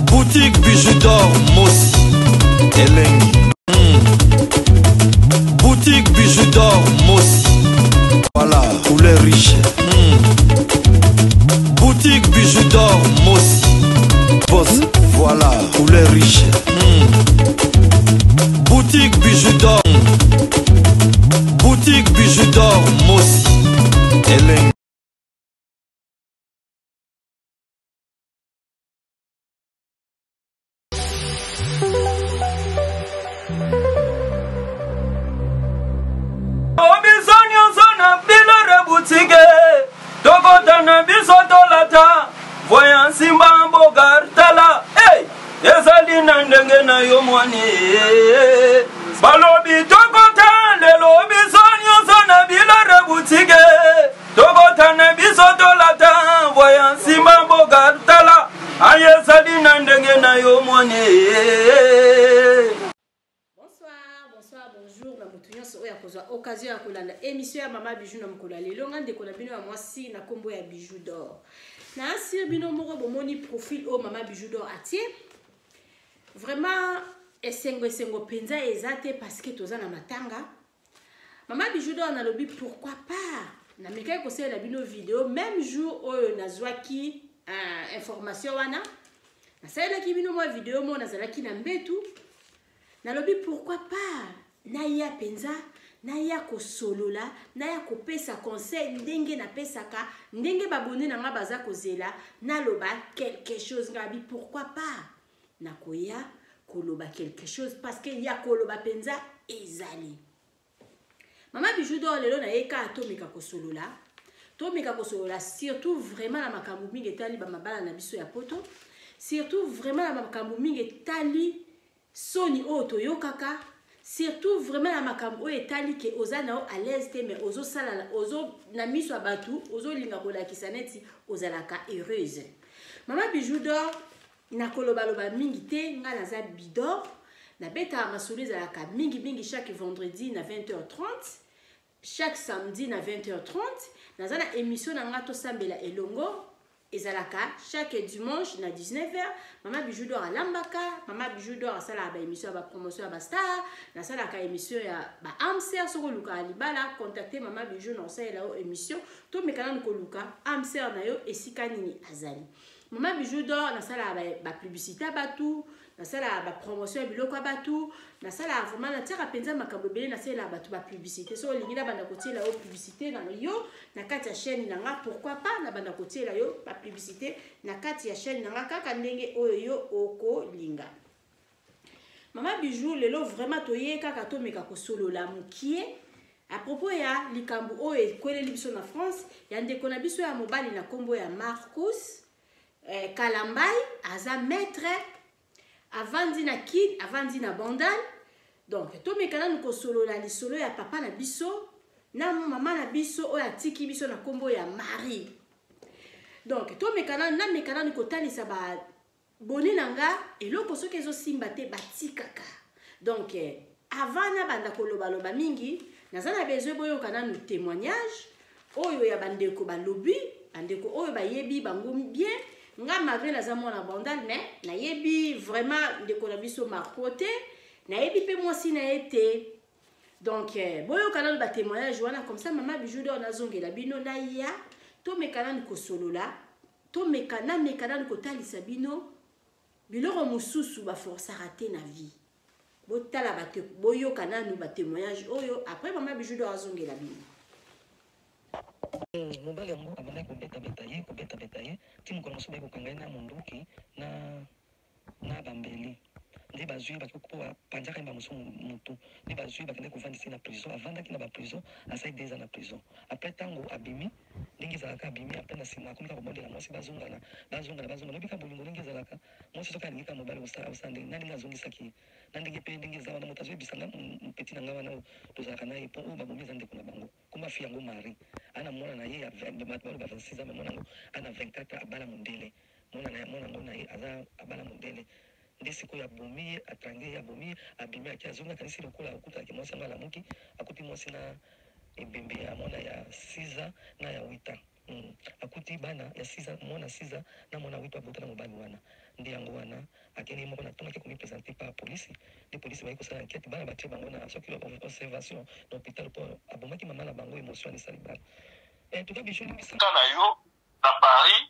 Boutique Bijou d'or Mossi Elengi. Boutique Bijou d'or Mossi. Voilà, couleur riche. Boutique Bijou d'or Mossi. Boss, voilà, couleur riche. Boutique Bijou d'or. Boutique Bijou d'or Mossi. Elengi. Biso nyonso na bilore butike tokota na biso tolata voya nsimba mboka tala hey! Ezali na ndenge na yo mwani balobi tokota lelo biso nyonso na bilore butike tokota na biso tolata voya nsimba mboka tala aye ezali na ndenge na yo mwani. Bonsoir, bonsoir, bonjour na moto nyonso oyo akozwa occasion ya kolanda émission ya Mama Bijou na mokolo ya lelo. Nga ndeko na bino ya mwasi na kombo ya Bijou d'or. Na asir bino moko bomoni profil oyo Mama Bijou d'or atie. Vraiment esengo esengo penza eza te parce que toza na matanga. Mama Bijou d'or nalobi pourquoi pas namekaki kosalela bino video même jour oyo nazwaki information wana. Nasalelaki bino mwa video moko nazalaki na mbetu. Nalobi pourquoi pas naya penza, naya kosolola, naya kopesa conseil ndenge napesaka, ndenge babone na nga baza kozela, naloba quelque chose. Ngabi pourquoi pas nakoya koloba quelque chose parce que ya koloba penza ezali. Mama Bijou d'or lelo na ye kaka tomeka kosolola, tomeka kosolola surtout vraiment na makambo mingi etali ba mabala na biso ya poto, surtout vraiment na makambo mingi etali soni oyo toyokaka, surtout vraiment na makambo oyo etali ke oza na yo à l'aise te mais ozosala, ozo na miso ya bato ozolinga kolakisa neti ozalaka heureuse. Mama Bijou d'or nakolobaloba mingi te, nga naza bidor, nabetaka masolo ezalaka mingi mingi chaque vendredi na vingt heures trente, chaque samedi na vingt heures trente, naza na émission na nga tosambela elongo ezalaka chaque dimanche na dix-neuf heures. Mama Bijou d'or alambaka, Mama Bijou d'or asalaka ba émission ya ba promotion ya ba star, nasalaka émission ya ba âme sœur. Soko olukaka libala, contacter Mama Bijou na osalela yo émission, tomeka nanu koluka âme sœur na yo esika nini azali. Mama Bijou d'or nasalaka ba publicité ya batu, nasalaka ba promotion ya biloko ya batu, nasalaka vraiment, natiaka mpenza makambo ebele, nasalelaka bato ba publicité. Soki olingi nabanda kotiela yo publicité na yo na kati ya chaîne na nga, pourquoi pas nabanda kotiela yo ba publicité na kati ya chaîne na nga kaka ndenge oyo yo okolinga. Mama Bijou lelo vraiment toye kaka tomeka kosolola mokie à propos ya likambo oyo ekweleli biso na France ya ndeko na biso ya mobali na kombo ya Marcus Kalambay, aza maître, avandi na Kin, avandi na Bandal. Donc tomeka nanu kosolola lisolo ya papa na biso na mama na biso oyo atiki biso na kombo ya Marie. Donc tomeka nanu, nameka nanu kotalisa ba boni na nga eloko soki ezosimba te batikaka. Donc avant nabanda kolobaloba mingi, naza na besoin boyoka nanu témoignage oyo ya bandeko balobi, bandeko oyo bayebi bango bien. Nga malgré naza mwana Bandal, mais nayebi vraiment ndeko na biso Marco te, nayebi pe mwasi na ye te. Donc boyoka nanu ba témoignage wana, comme ça Mama Bijou d'or nazongela bino naya tomeka nanu kosolola, tomeka nameka nanu kotalisa bino biloko mosusu ba forçaka te na vie. Botala ba te, boyoka nanu ba témoignage oyo, après Mama Bijou d'or azongela bino. Mobali yango abandaki kobetabeta ye, kobetabeta ye, ti mokolo mosusu baye kokanga ye na monduki na bambeli. Nde bazwi ye, bake po bapanzaka ye mbala mosusu motu. Nde bazwi ye, bakendaki kovandisa ye na prison. Avandaki na ba prison, asali 2 ans na prison. Après tango abimi, ndenge ezalaka abimi, après na nsima akomi kaka kobondela mwasi bazongana, bazongana, bazongana. Oyebi kaka bolingo ndenge ezalaka, mwasi soki alingi kaka mobali osala, osala ndenge, na ndenge azongisaki ye. Na ndenge pe ndenge eza wana, moto azoyebisa nga, petit na nga wana oyo tozalaka na ye, po oyo babomi eza ndeko na bango. Komba fille yango Marie, ana mwana na ye ya vingt, bato baloba 26 ans, mais mwana yango ana 24 ans, abala mondele. Mwana na ye, mwana yango na ye aza abala mondele. Nde sikoyo abomi ye, atrange ye, abomi ye, abimi ake azongi, akanisi lokola akutanaki mwasi yango alamuki, akuti mwasi na ebembe ya mwana ya 6 ans na ya 8 ans. Akuti bana ya 6 ans, mwana 6 ans na mwana 8 ans abota na mobali wana. Nde yango wana akende ye moko na tongo ake komi presenter epa police nde police baye kosala enquete bana batie bango na soki observation na hopital po abomaki mama na bango emotion wana esali bana en tout cas Bijou limbisa na yo na Paris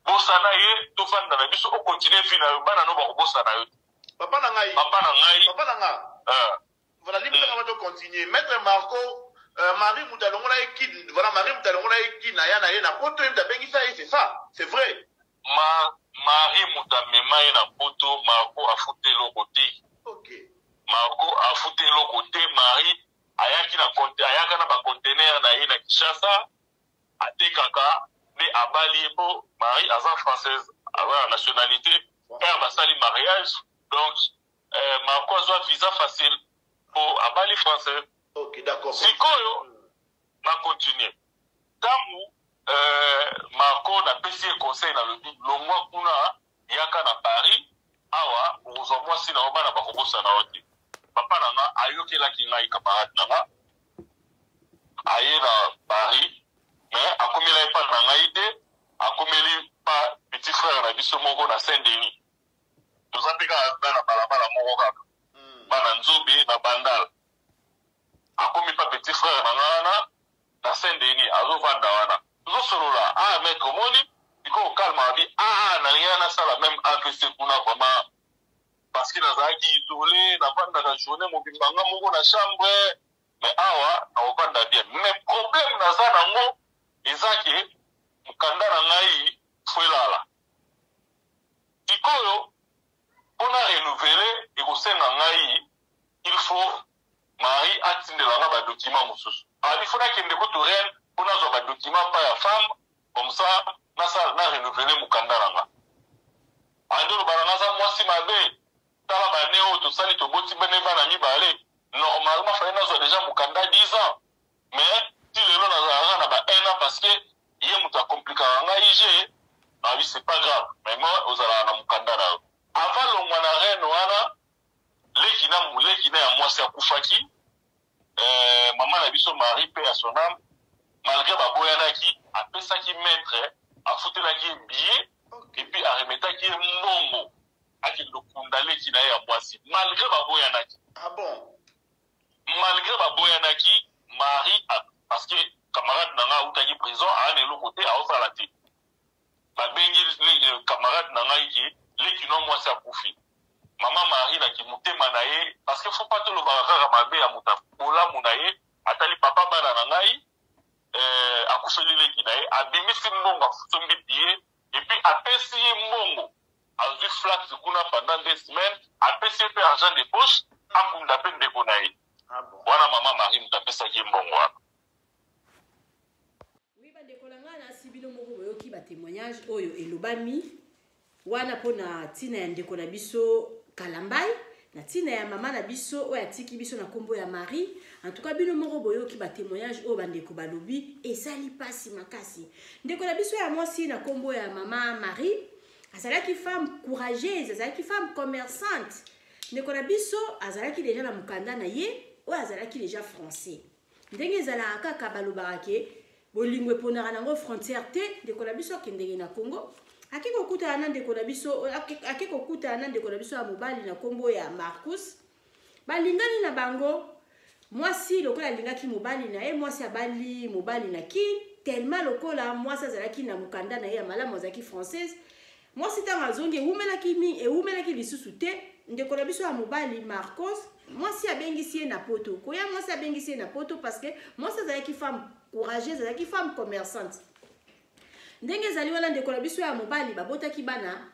bosana ye tofanda na biso o continuer vie na yo bana no bakobosana yo te Papa na ngai. Papa na ngai. Papa na nga. Voilà, limbisa nga to continuer. Maître Marco Marie moto alongola ye kin, voilà Marie moto alongola ye kin aya na ye na poto ye moto abengisa ye c'est ça, c'est vrai. Ma Marie moto amema ye na poto Marco afuta eloko te. Ok. Marco afuta eloko te Marie ayaki na ayaka na ba conteneur na ye na Kinshasa atekaka nde abali ye po Marie aza française aza na nationalité père basali mariage donc eh, Marco azwa visa facile po abali français. Ok, d'accord. Sikoyo na continuer ntango eh, Marco napesi ye conseil nalobi longwa kuna yaka na Paris awa okozwa mwasi na yo bana bakobosana yo te. Papa na nga ayokelaki ngai camarade na nga aye na Paris mais akomela ye pa na ngai te akomeli pa petit frère na biso moko na Saint Denis toza mpe kaka bana balabala moko kaka bana nzobe na bandal akomi pa petit frère na nga wana na saint denis azovanda wana tozosolola ah maître omoni sikoyo calme abi ah nalingi nasala meme avc kuna vraiment parce que nazalaki isole navandaka journée mobimba nga moko na chambre mais awa nakovanda bien mais problème naza nango eza ke mokanda na ngai fo elala Sikoyo mpo na renouveler ekosenga ngai il faut Marie atindela nga ba documents mosusu. Alobi faut nakende kutu Rennes mpo nazwa ba documents pa ya femme comme ça nasala na renouveler mokanda na nga. Andi oloba na nga aza mwasi mabe tala ba annee oyo tosali toboti bene bana mibale normalement fallait nazwa dejà mokanda 10 ans mais ti lelo nazalaka na ba 1 an parce que ye moto akomplikaka ngai je nabi c'est pas grave mais moi ozalaka na mokanda na yo avant longwa na reine wana leki na leki na ya mwasi akufaki euh, mama na biso Marie mpe ya son âme malgré baboyanaki apesaki maître afutelaki ye billet et puis aremetaki ye mbongo akende kokunda leki na ye ya mwasi malgré baboyanaki ah bon Malgre ba boyanaki Marie parce que camarade na nga awutaki prison aa na eloko te aosala te babengi euh, camarade na ngai ke leki no mwasi akufi mama Marie na kimotema na ye parce que faut pas tolobaka kaka mabe ya moto bolamu na ye atali papa bana na ngai euh, akufeli leki na ye abimisi mbongo asombi billet et puis apesi ye mbongo azwi flax kuna pendant deux semaines apesi ye mpe argent de poche akunda mpe ndeko na ye ah bon. wana mama marie moto apesaki ye mbongo wana oui bandeko na ngai nasi bino moko boyoki batémoignage oyo elobami wana mpo na ntina ya ndeko na biso kalambai na ntina ya mama na biso oyo atiki biso na nkombo ya marie en tout cas bino moko boyoki batémoignage oyo bandeko balobi esali mpasi makasi ndeko na biso ya mwasi na nkombo ya mama marie azalaki femme courageuse azalaki femme commerçante ndeko na biso azalaki deja na mokanda na ye oyo azalaki deja français ndenge ezalaka kaka balobaka ke bolingo eponaka nango frontière te ndeko na biso akendeke na congo ake kokutana na ndeko na biso ake kokutana na ndeko na biso ya mobali na nkombo ya marcus balingani na bango mwasi lokola alingaki mobali na ye mwasi abali mobali na kin tellement lokola mwasi azalaki na mokanda na ye ya malamu azalaki française mwasi ntango azongi ewumelaki mingi ewumelaki lisusu te ndeko na biso ya mobali marcos mwasi abengisi ye na poto koya mwasi abengisi ye na poto parce que mwasi azalaki femme courageuse azalaki femme commerçante ndenge ezali wana ndeko na biso ya mobali babotaki bana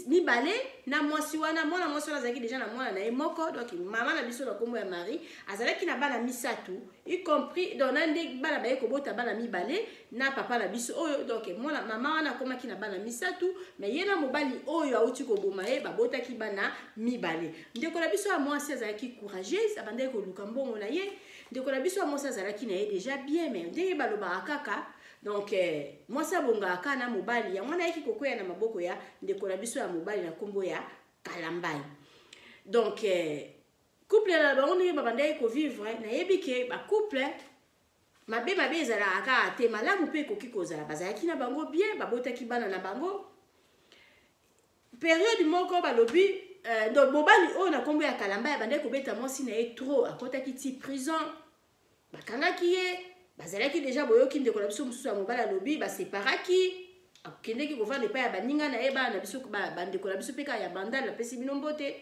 mibale na mwasi wana mwana mwasi wana azalaki deja na mwana na ye moko donc mama na biso na nkombo ya marie azalaki na bana misato y compris donc na nde bana baye kobota bana mibale na papa na biso oyo donc mwana mama wana akomaki na bana misato mais ye na mobali oyo auti koboma ye babotaki bana mibale ndeko na biso ya mwasi azalaki courageuse abandaki koluka mbongo na ye ndeko na biso ya mwasi azalaki na ye deja bien mais ndenge balobaka kaka donc eh, mwasi abongaka kaka na mobali yango wana ayaki kokweya na maboko ya ndeko na biso ya mobali na nkombo ya kalambai donc eh, couple na bango ndenge babandaki kovivre nayebi ke bacouple mabe mabe ezalaka kaka te malamu mpe ekoki kozala bazalaki na bango bien babotaki bana na bango Periode moko balobi donc mobali oyo na nkombo ya Kalamba abandaki kobeta mwasi na ye trop, akɔtaki ti prison, bakangaki ye, bazalaki deja. Boyoki ndeko na biso mosusu ya mobali alobi baseparaki, akendeki kovanda epai ya baninga na ye, bana na biso, bandeko na biso mpe kaka ya Bandal. Napesi bino mbote.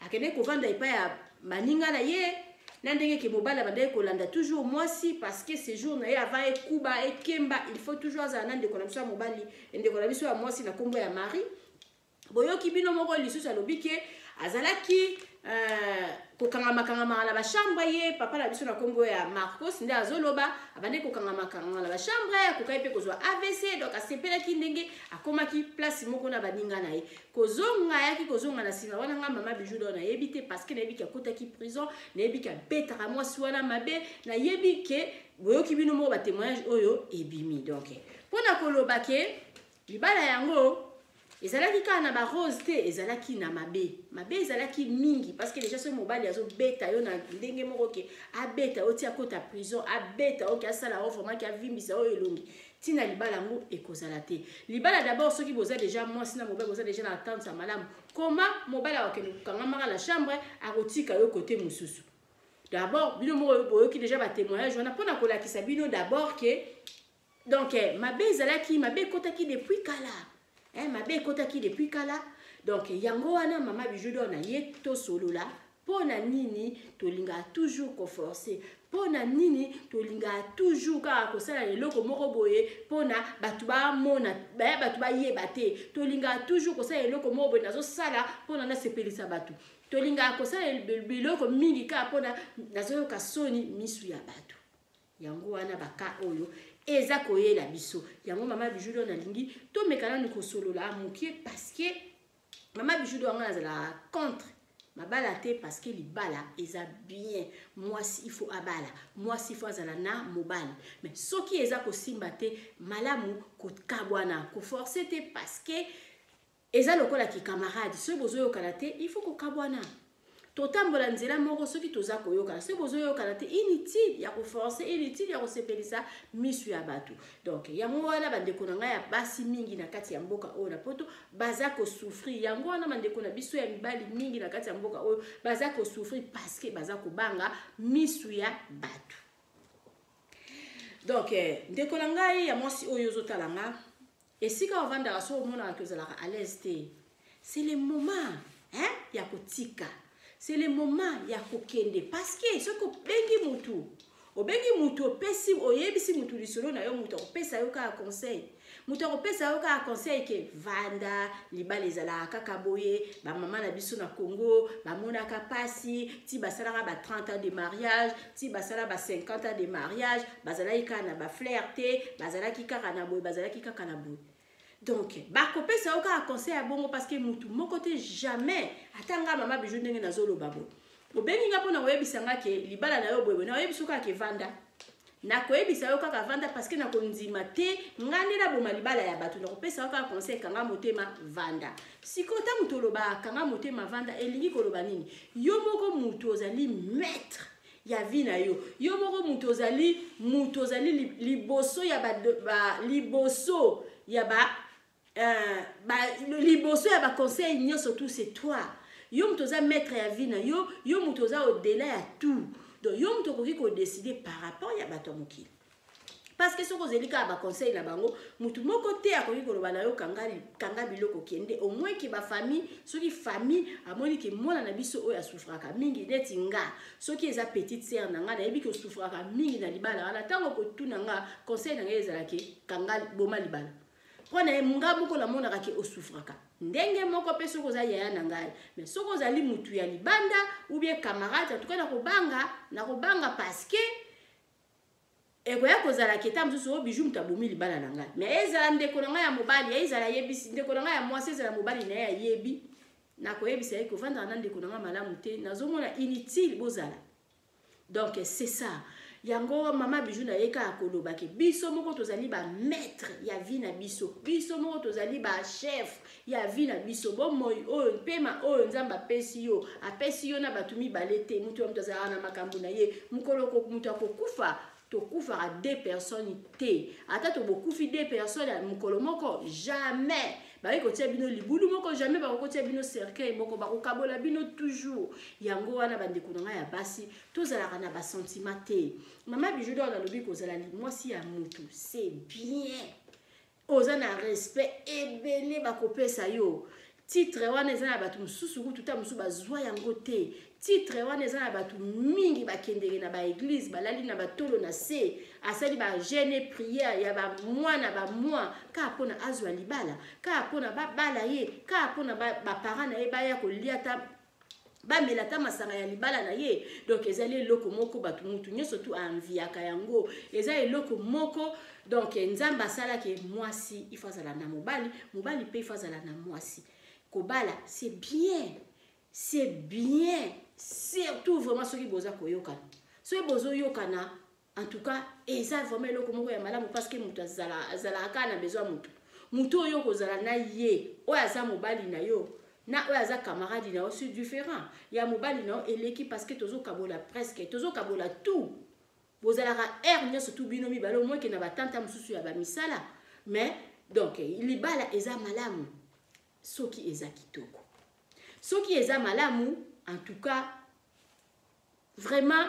Akendeki kovanda epai ya baninga na ye na ndenge ke mobali abandaki kolanda toujours mwasi, parce que séjour na ye avant ekuba ekemba, il faut toujours azala na ndeko na biso ya mobali, ndeko na biso ya mwasi na nkombo ya Marie. Boyoki bino moko lisusu alobi ke azalaki kokangamakangamaka na bachambre. Ye papa na biso na nkombo ya Marcos nde azoloba, abandaki kokangamakangama na bachambre, akokaki mpe kozwa AVC. Donc asepelaki ndenge akomaki place moko na baninga na ye. Kozonga, ayaki kozonga na nsima wana, nga mama Bijou do nayebi te, parce que nayebi ke akotaki prison, nayebi ke abetaka mwasi wana mabe, nayebi ke boyoki bino moko batémoignage oyo ebimi. Donc mpona koloba ke libala yango ezalaki kaka na barose te, ezalaki na mabe, mabe ezalaki mingi, parce que déjà soki mobali azobeta yo na ndenge moko ke abeta yo ti akota prison, abeta yo ke asala yo vraiment ke avimbisa oyo elongi, ntina libala yango ekozala te libala. D'abord, soki boza déjà mwasi na mobali, boza déjà na attente ya malamu, koma mobali akokende kokangamaka na chambre, akotika yo kote mosusu. D'abord bino moko boyoki déjà batémoignage wana mpona kolakisa bino d'abord ke donc mabe ezalaki, mabe ekotaki depuis kala, mabe ekotaki depuis kala. Donc yango wana mama Bijou do na ye tosolola. Mpo na nini tolingaka toujours koforcer? Mpo na nini tolingaka toujours kaka kosala eloko moko boye mpona bato bamona, bato bayeba te? Tolingaka toujours kosala eloko moko boye, nazosala mpona nasepelisa bato. Tolingaka kosala biloko mingi kaka mpona nazoyoka soni misu ya bato. Yango wana baka oyo eza koyela biso. Yango mama Bijou do nalingi tomeka nanu kosolola moke, parce que mama Bijou do yango nazalaka contre mabala te, parce que libala eza bien. Mwasi il faut abala, mwasi il faut azala na mobali, mais soki eza kosimba te, malamu kokabwana, koforcer te, parce que eza lokola kikamarade. Soki bozoyokana te, il faut kokabwana. Totambola nzela moko soki toza koyokana. Soki bozoyokana te, inutile ya koforcer, inutile ya kosepelisa misu ya bato. Donc yango wana bandeko na ngai ya basi mingi na kati ya mboka oyo na Poto baza kosouffrir. Yango wana bandeko na biso ya mibali mingi na kati ya mboka oyo baza kosouffrir, parce que baza kobanga misu ya bato. Donc ndeko na ngai ya mwasi oyo ozotala nga, esika ovandaka, so omonaka ke ozalaka à l'aise te, c'est le moment, hein, ya kotika, c'est le moment ya kokende. Parce que soki obengi mutu, obengi mutu, opesi, oyebisi mutu lisolo na yo, mutu akopesa yo kaka conseil, moto akopesa yo kaka conseil ke vanda, libala ezalaka kaka boye. Bamama na biso na Congo bamonaka mpasi ti basalaka ba 30 ans de mariage, ti basala ba 50 ans de mariage, bazalaki kaka na bafleurs te, bazalaki kaka na boye, bazalaki kaka na boye. Donc bakopesa yo kaka conseil ya bongo, parce que mutu moko te, jamais, ata nga mama Bijou ndenge nazoloba boye, obengi nga mpona koyebisa nga ke libala na yo boye boye, nakoyebisa yo kaka ke vanda, nakoyebisa yo kaka vanda, parce que nakondima te nga nde naboma libala ya bato. Nakopesa yo kaka conseil: kanga motema, vanda. Sikoyo ntango tolobaka kanga motema, vanda, elingi koloba nini? Yo moko mutu ozali maître ya vie na yo. Yo moko mutu ozali, mutu ozali liboso ya ba, liboso ya ba, liboso ya baconseil nyonso. Tout, c'est toi. Yo moto oza maître ya vie na yo. Yo moto oza au-delà ya tout. Donc yo moto okoki kodécider par rapport ya bato ya mokili, parce que soki ozeli kaka baconseil na bango, motu moko te akoki koloba na yo kanga, kanga biloko, kende. Au moins ke bafamille, soki famille amoni ke mwana na biso oyo asouffraka mingi, neti nga, soki eza petite sœur na nga, nayebi ke osouffraka mingi na libala wana, ntango kotuna nga, conseil na ngai ezalaki kanga, boma libala, mpo na ye nga moko namonaka ke osouffraka. Ndenge moko mpe soki oza yaya na ngai. Mais soki ozali mutu ya libanda ou bien camarade, en tout cas nakobanga, nakobanga, parce que ekoya kozala keta mosusu oyo Bijou moto abomi libala na ngai. Mais ezala ndeko na ngai ya mobali, ezala ayebisi ndeko na ngai ya mwasi, ezala mobali na ye ayebi, nakoyebisa ye kovandaka na ndeko na ngai malamu te, nazomona inutile bozala. Donc c'est ça. Yango mama Bijou na ye kaka koloba ke biso moko tozali bamaître ya vie na biso, biso moko tozali bachef ya vie na biso. Bomoi oyo, mpema oyo Nzambe apesi yo, apesi yo na bato mibale te. Moto ya moto azalaka na makambo na ye. Mokolo moto akokufa, tokufaka deux personnes te. Ata tobokufi deux personnes ya mokolo moko, jamais. Bakoki kotia bino libulu moko, jamais bakoki kotia bino cercueil moko, bakokabola bino toujours. Yango wana bandeko na ngai ya basi, tozalaka na basentiment te. Mama Bijou d'Or nalobi kozala mwasi ya mutu, c'est bien. Oza na respect ebele bakopesa yo. Titre wana eza na bato mosusu kutu ta mosusu bazwa yango te. Titre wana eza na bato mingi bakendeke na baeglize, balali na batolo na se, asali ba jeune prière ya bamwa na bamwa kaka mpona azwa libala, kaka mpona babala ye, kaka mpona baparent na ye baya kolia ta bamela ata masanga ya libala na ye. Donc ezali eloko moko bato mutu nyonso tu anviaka yango, eza eloko moko. Donc Nzambe asalaki mwasi il faut azala na mobali, mobali mpe il faut azala na mwasi. Kobala c'est bien, c'est bien, surtout vraiment soki boza koyokana, soki bozoyokana, en tout cas eza vraiment eloko moko ya malamu, parce que moto azalaka kaka na besoin ya motu. Motu oyo kozala na ye, oyo aza mobali na yo na oyo aza camarade na yo, c'est différent. Ya mobali na yo eleki, parce que tozokabola presque, tozokabola tout. Bozalaka heure nyonso tu bino mibale, omoke na batanta mosusu ya bamisala. Mais donc libala eza malamu soki eza kitoko, soki eza malamu, en tout cas vraiment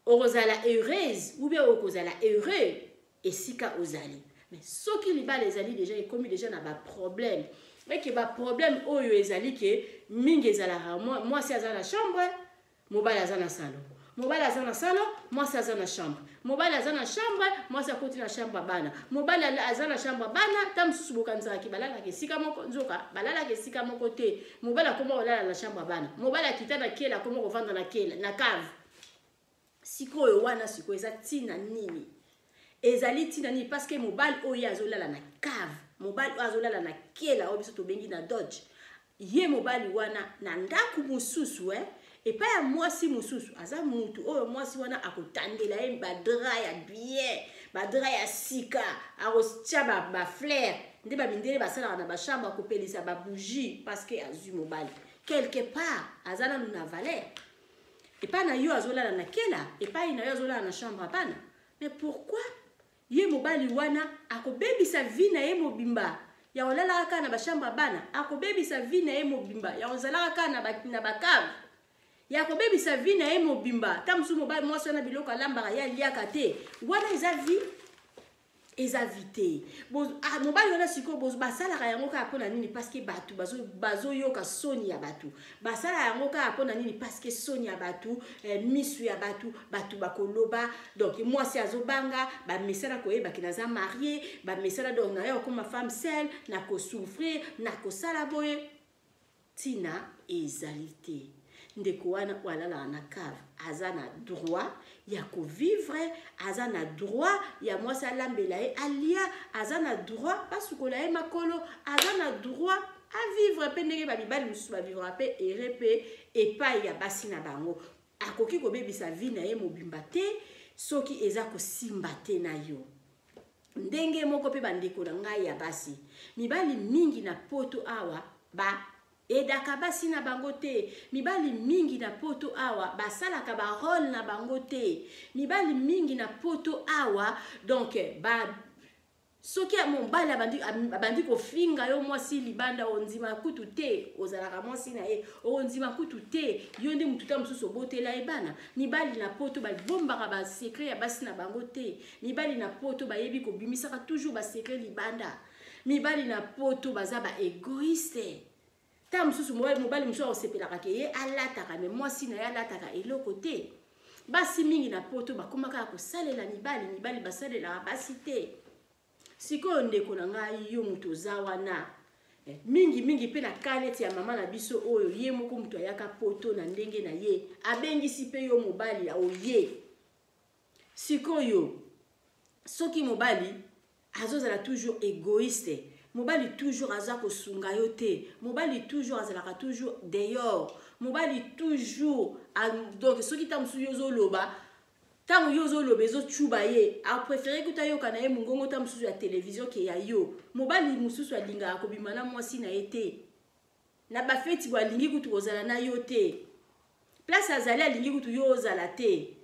okozala heureuse ou bien okozala heureux esika ozali. Mais soki libala ezali déjà ekomi déjà na baproblème, eke baproblème oyo ezali ke mingi ezalaka mwasi aza na chambre, mobali aza na salon, mobali aza na salon, mwasi aza na chambre, mobali aza na chambre, mwasi akoti na chambre ya bana, mobali aza na chambre ya bana. Ta mosusu bokanisaka balalaka esika moko, nzoka balalaka esika moko te. Mobali akoma kolala na chambre ya bana, mobali akita na kela, akoma kovanda na kela na cave. Sikoyo wana sikoyo eza ntina nini? Ezali ntina nini? Parce que mobali oyo azolala na cave, mobali oyo azolala na kela oyo biso tobengi na dodge, ye mobali wana na ndako mosusu epai ya mwasi mosusu aza mutu oyo mwasi wana akotandela ye badra ya bien, badra ya sika, akotia bafleur nde bamindele basalaka na bachambre, akopelisa babougie, parce que azwi mobali quelque part aza nanu na valeur. Epai na yo azolala na kela, epai na yo azolala na chambre ya bana. Mais pourquoi ye mobali wana akobebisa vie na ye mobimba ya kolalaka kaka na bachambre ya bana, akobebisa vie na ye mobimba ya kozalaka kaka na bacave, ya kobebisa vie na ye mobimba? Ta mosusu mobali mwasi wana biloko alambaka ye aliaka te. Wana eza vie? Eza vie te. Mobali wana sikoyo basalaka yango kaka mpona nini? Parce que bato bazoyoka soni ya bato. Basala yango kaka mpona nini? Parce que soni ya bato, misu ya bato, bato bakoloba. Donc mwasi azobanga, bamesana koyebaki naza marie, bamesana donc na ye okoma femme seule, nakosouffrir, nakosala boye. Ntina ezali te. Ndeko wana oyo alalaka na cave aza na droit ya kovivre, aza na droit ya mwasi alambela ye alia, aza na droit basukola ye makolo, aza na droit avivre mpe ndenge bamibali mosusu bavivra mpe ere mpe epai ya basi na bango. Akoki kobebisa vie na ye mobimba te soki eza kosimba te na yo. Ndenge moko mpe bandeko na ngai ya basi, mibali mingi na poto awa ba edaka basi na bango te. Mibali mingi na poto awa basalaka barole na bango te. Mibali mingi na poto awa, donc ba soki mobali abandi kofinga yo mwasi libanda, ondima kutu te ozalaka mwasi na ye, ondima kutu te yo nde motu ta mosusu obotela ye bana. Mibali na poto babombaka basecret ya basi na bango te. Mibali na poto bayebi kobimisaka toujours basecret libanda. Mibali na poto baza baégoïste. Ta mosusu mobali mosusu akosepelaka ke ye alataka, me mwasi na ye alataka eloko te. Basi mingi na poto bakomaka ya kosalela mibali, mibali basalelaka basi te. Sikoyo ndeko na ngai, yo moto oza wana mingi mingi mpe na ka neti ya mama na biso oyo ye moko moto ayaka poto na ndenge na ye, abengisi mpe yo mobali ya oye. Sikoyo soki mobali azozala toujours égoïste, mobali toujours aza kosunga yo te, mobali toujours azalaka toujours dehors, mobali toujours, donc soki ntango mosusu yo ozoloba, ntango yo ozoloba ezocuba ye, apréféré kuta ayoka na ye mongongo ta mosusu ya televizio ke ya yo. Mobali mosusu alingaka kobima na mwasi na ye te na bafeti bo, alingi kutu kozala na yo te. Place azali, alingi kutu yo ozala te.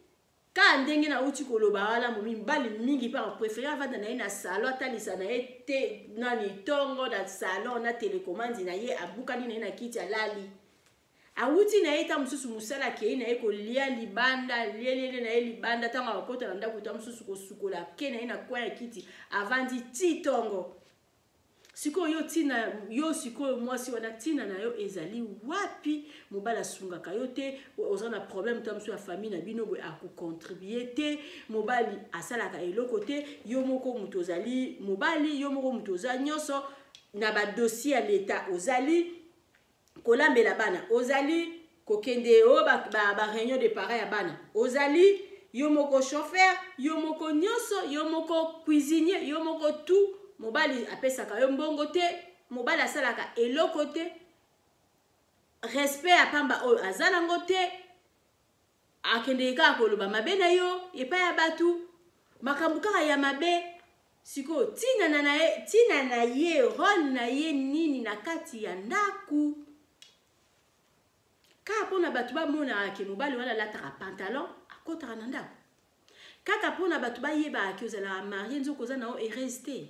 Kaka ndenge nauti koloba wana, mibali mingi mpe aprefere avanda na ye na salon, atalisa na ye te nani ntongo na salon na telekomandi na ye, abukani na ye na kiti, alali, awuti na ye ta mosusu mosala, akei na ye kolia libanda, lielele na ye libanda. Ntango akokota na ndako, ta mosusu kosukola, ake na ye na coin ya kiti, avandi ti ntongo. Sikoyo yo ntina yo, sikoyo mwasi wana, ntina na yo ezali wapi? Mobali asungaka yo te, oza na problème ta mosusu ya famille na bino boye, akocontribue te. Mobali asalaka eloko te. Yo moko moto ozali mobali, yo moko moto oza nyonso na badossier ya leta, ozali kolambela bana, ozali kokende oyo ba, ba, ba réunion de parents ya bana, ozali yo moko chauffeur, yo moko nyonso, yo moko cuisinier, yo moko tout. Mobali apesaka yo mbongo te, mobali asalaka eloko te, respect ya pamba oyo aza nango te. Akendeke kaka koloba mabe na yo epai ya bato, makambo kaka ya mabe. Sikoyo ntina na ye, ntina na ye, role na ye nini na kati ya ndako? Kaka mpona bato bamonaka ke mobali wana alataka pantalon, akɔtaka na ndako, kaka mpona bato bayebaka ke ozalaka marie, nzoka oza na yo heureuse te.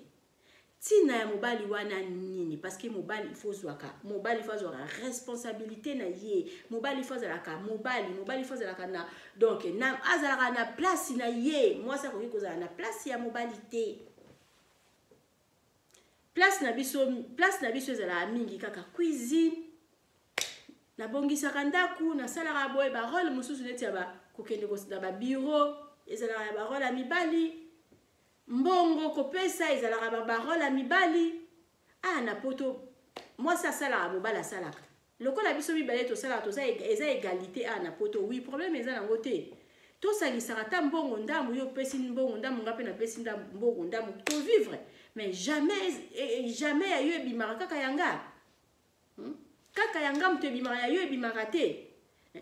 Ntina ya mobali wana nini? Parce que mobali il faut zwaka, mobali il faut azwaka responsabilité na ye. Mobali il faut azalaka mobali, mobali il faut azalaka na, donc na, azalaka na place na ye. Mwasi akoki kozala na place ya mobali te. Place na biso, place na biso ezalaka mingi kaka cuisine, nabongisaka ndako, nasalaka boye. Barole mosusu neti ya kokende na babiro ezalaka ya barole ya mibali, mbongo kopesa ezalaka babarole ya mibali. Ah, na Poto mwasi asalaka, mobali asalaka. Lokola biso mibale tosalaka, toza, eza égalité. Ah, na Poto, oui, problème eza nango te. Tosangisaka ata mbongo ndambu, yo opesi mbongo ndambu, nga mpe napesi mbongo ndambu, tovivre. Mais jamais, jamais ya yo ebimaka kaka ya nga, Kaka ya nga moto ebimaka, ya yo ebimaka te.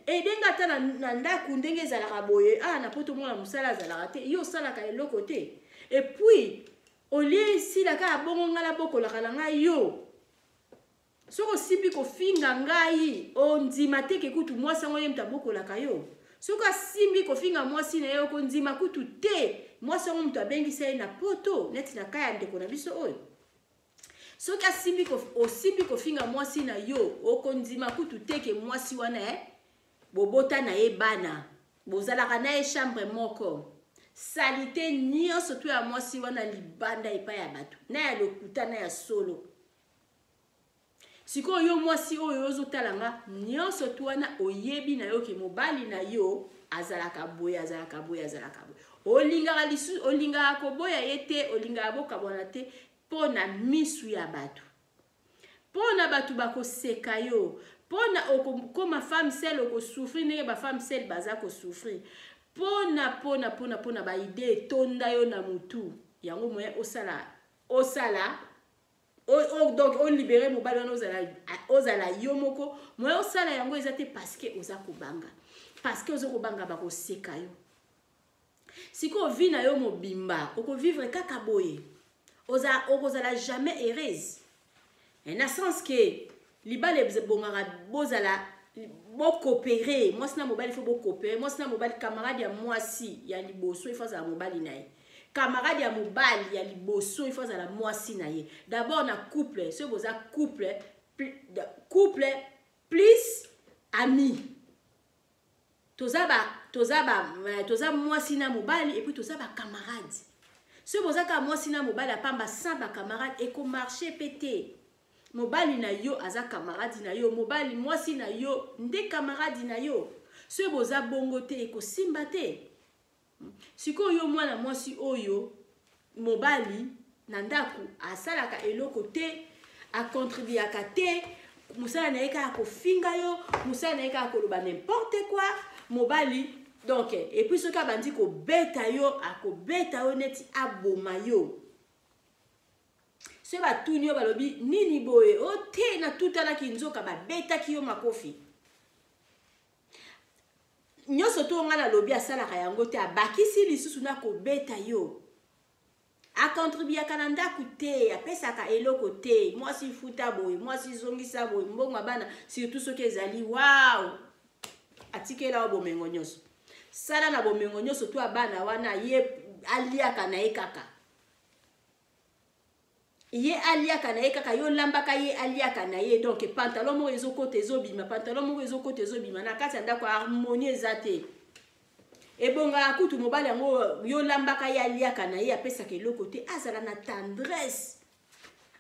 Edenga ata na ndako ndenge ezalaka boye. Ah, na Poto mwana mosala azalaka te, yo osalaka eloko te. Et puis olie esila kaka bongo, ngai nabokolaka na ngai yo. Soki osimbi kofinga ngai, ondima te ke kutu mwasi yango ye moto abokolaka yo. Soki asimbi kofinga mwasi na ye, okondima kutu te mwasi yango moto abengisa ye na Poto. Neti na ka ya ndeko na biso oyo, soki asimbi, osimbi kofinga mwasi na yo, okondima kutu te ke mwasi wana, eh, bobota na ye bana, bozalaka na ye chambre moko. Saleté nyonso to ya mwasi wana libanda epai ya bato, na ya lokuta na ya solo. Sikoyo yo mwasi oyo ozotala nga, nyonso tu wana oyebi na yo ke mobali na yo azalaka boye, azalaka boye, azalaka boye. Olingaka lisusu, olingaka koboya ye te, olingaka bokabwana te mpo na misu ya bato, mpo na bato bakoseka yo, mpo na okokoma femme seule, okosouffrir ndenge bafemme seule baza kosouffrir, mpona baidée etonda yo na motu yango. Moyen osala, osala o, donc olibere mobali wana, ozala, ozala yo moko, moyen osala yango eza te, parce que oza kobanga, parce que oza kobanga bakoseka yo. Sikoyo vie na yo mobimba okovivre kaka boye, okozala jamais heureuse, na sens ke libala ebongaka bozala bokopere mwasi na mobali. Faut bokopere mwasi na mobali. Camarade ya mwasi ya liboso ifo azala mobali na ye, camarade ya mobali ya liboso ifo azala mwasi na ye. D'abord na couple, soki boza couple, couple plus ami, toza mwasi na mobali et puis toza bacamarade. Soki boza kaka mwasi na mobali apamba sans bacamarade, ekomarche mpe te. Mobali na yo aza camarade na yo, mobali, mwasi na yo nde camarade na yo. Soki boza bongo te, ekosimba te. Sikoyo yo mwana mwasi oyo mobali na ndako asalaka eloko te, akontribuaka te, mosala na ye kaka kofinga yo, mosala na ye kaka koloba n'importe quoi. Mobali donc, et puis soki abandi kobeta yo, akobeta yo neti aboma yo. Soki batuni yo, balobi nini boye? O te, natutanaki nzoka babetaki yo makofi. Nyonso to ngai nalobi, asalaka yango te, abakisi lisusu na kobeta yo. Akontribuaka na ndako te, apesaka eloko te. Mwasi futa boye, mwasi zongisa boye, mbongo ya bana surtout soki ezali, wow, atikela yo bomengo nyonso. Sala na bomengo nyonso to ya bana wana, ye aliaka na ye kaka. Ye aliaka na ye kaka, yo olambaka, ye aliaka na ye. Donc pantalon moko ezokota ezobima, pantalon moko ezokota ezobima na kati ya ndako, harmonie eza te. Ebongaka kutu mobali yango yo olambaka, ye aliaka na ye, apesaka eloko te, azala na tendresse,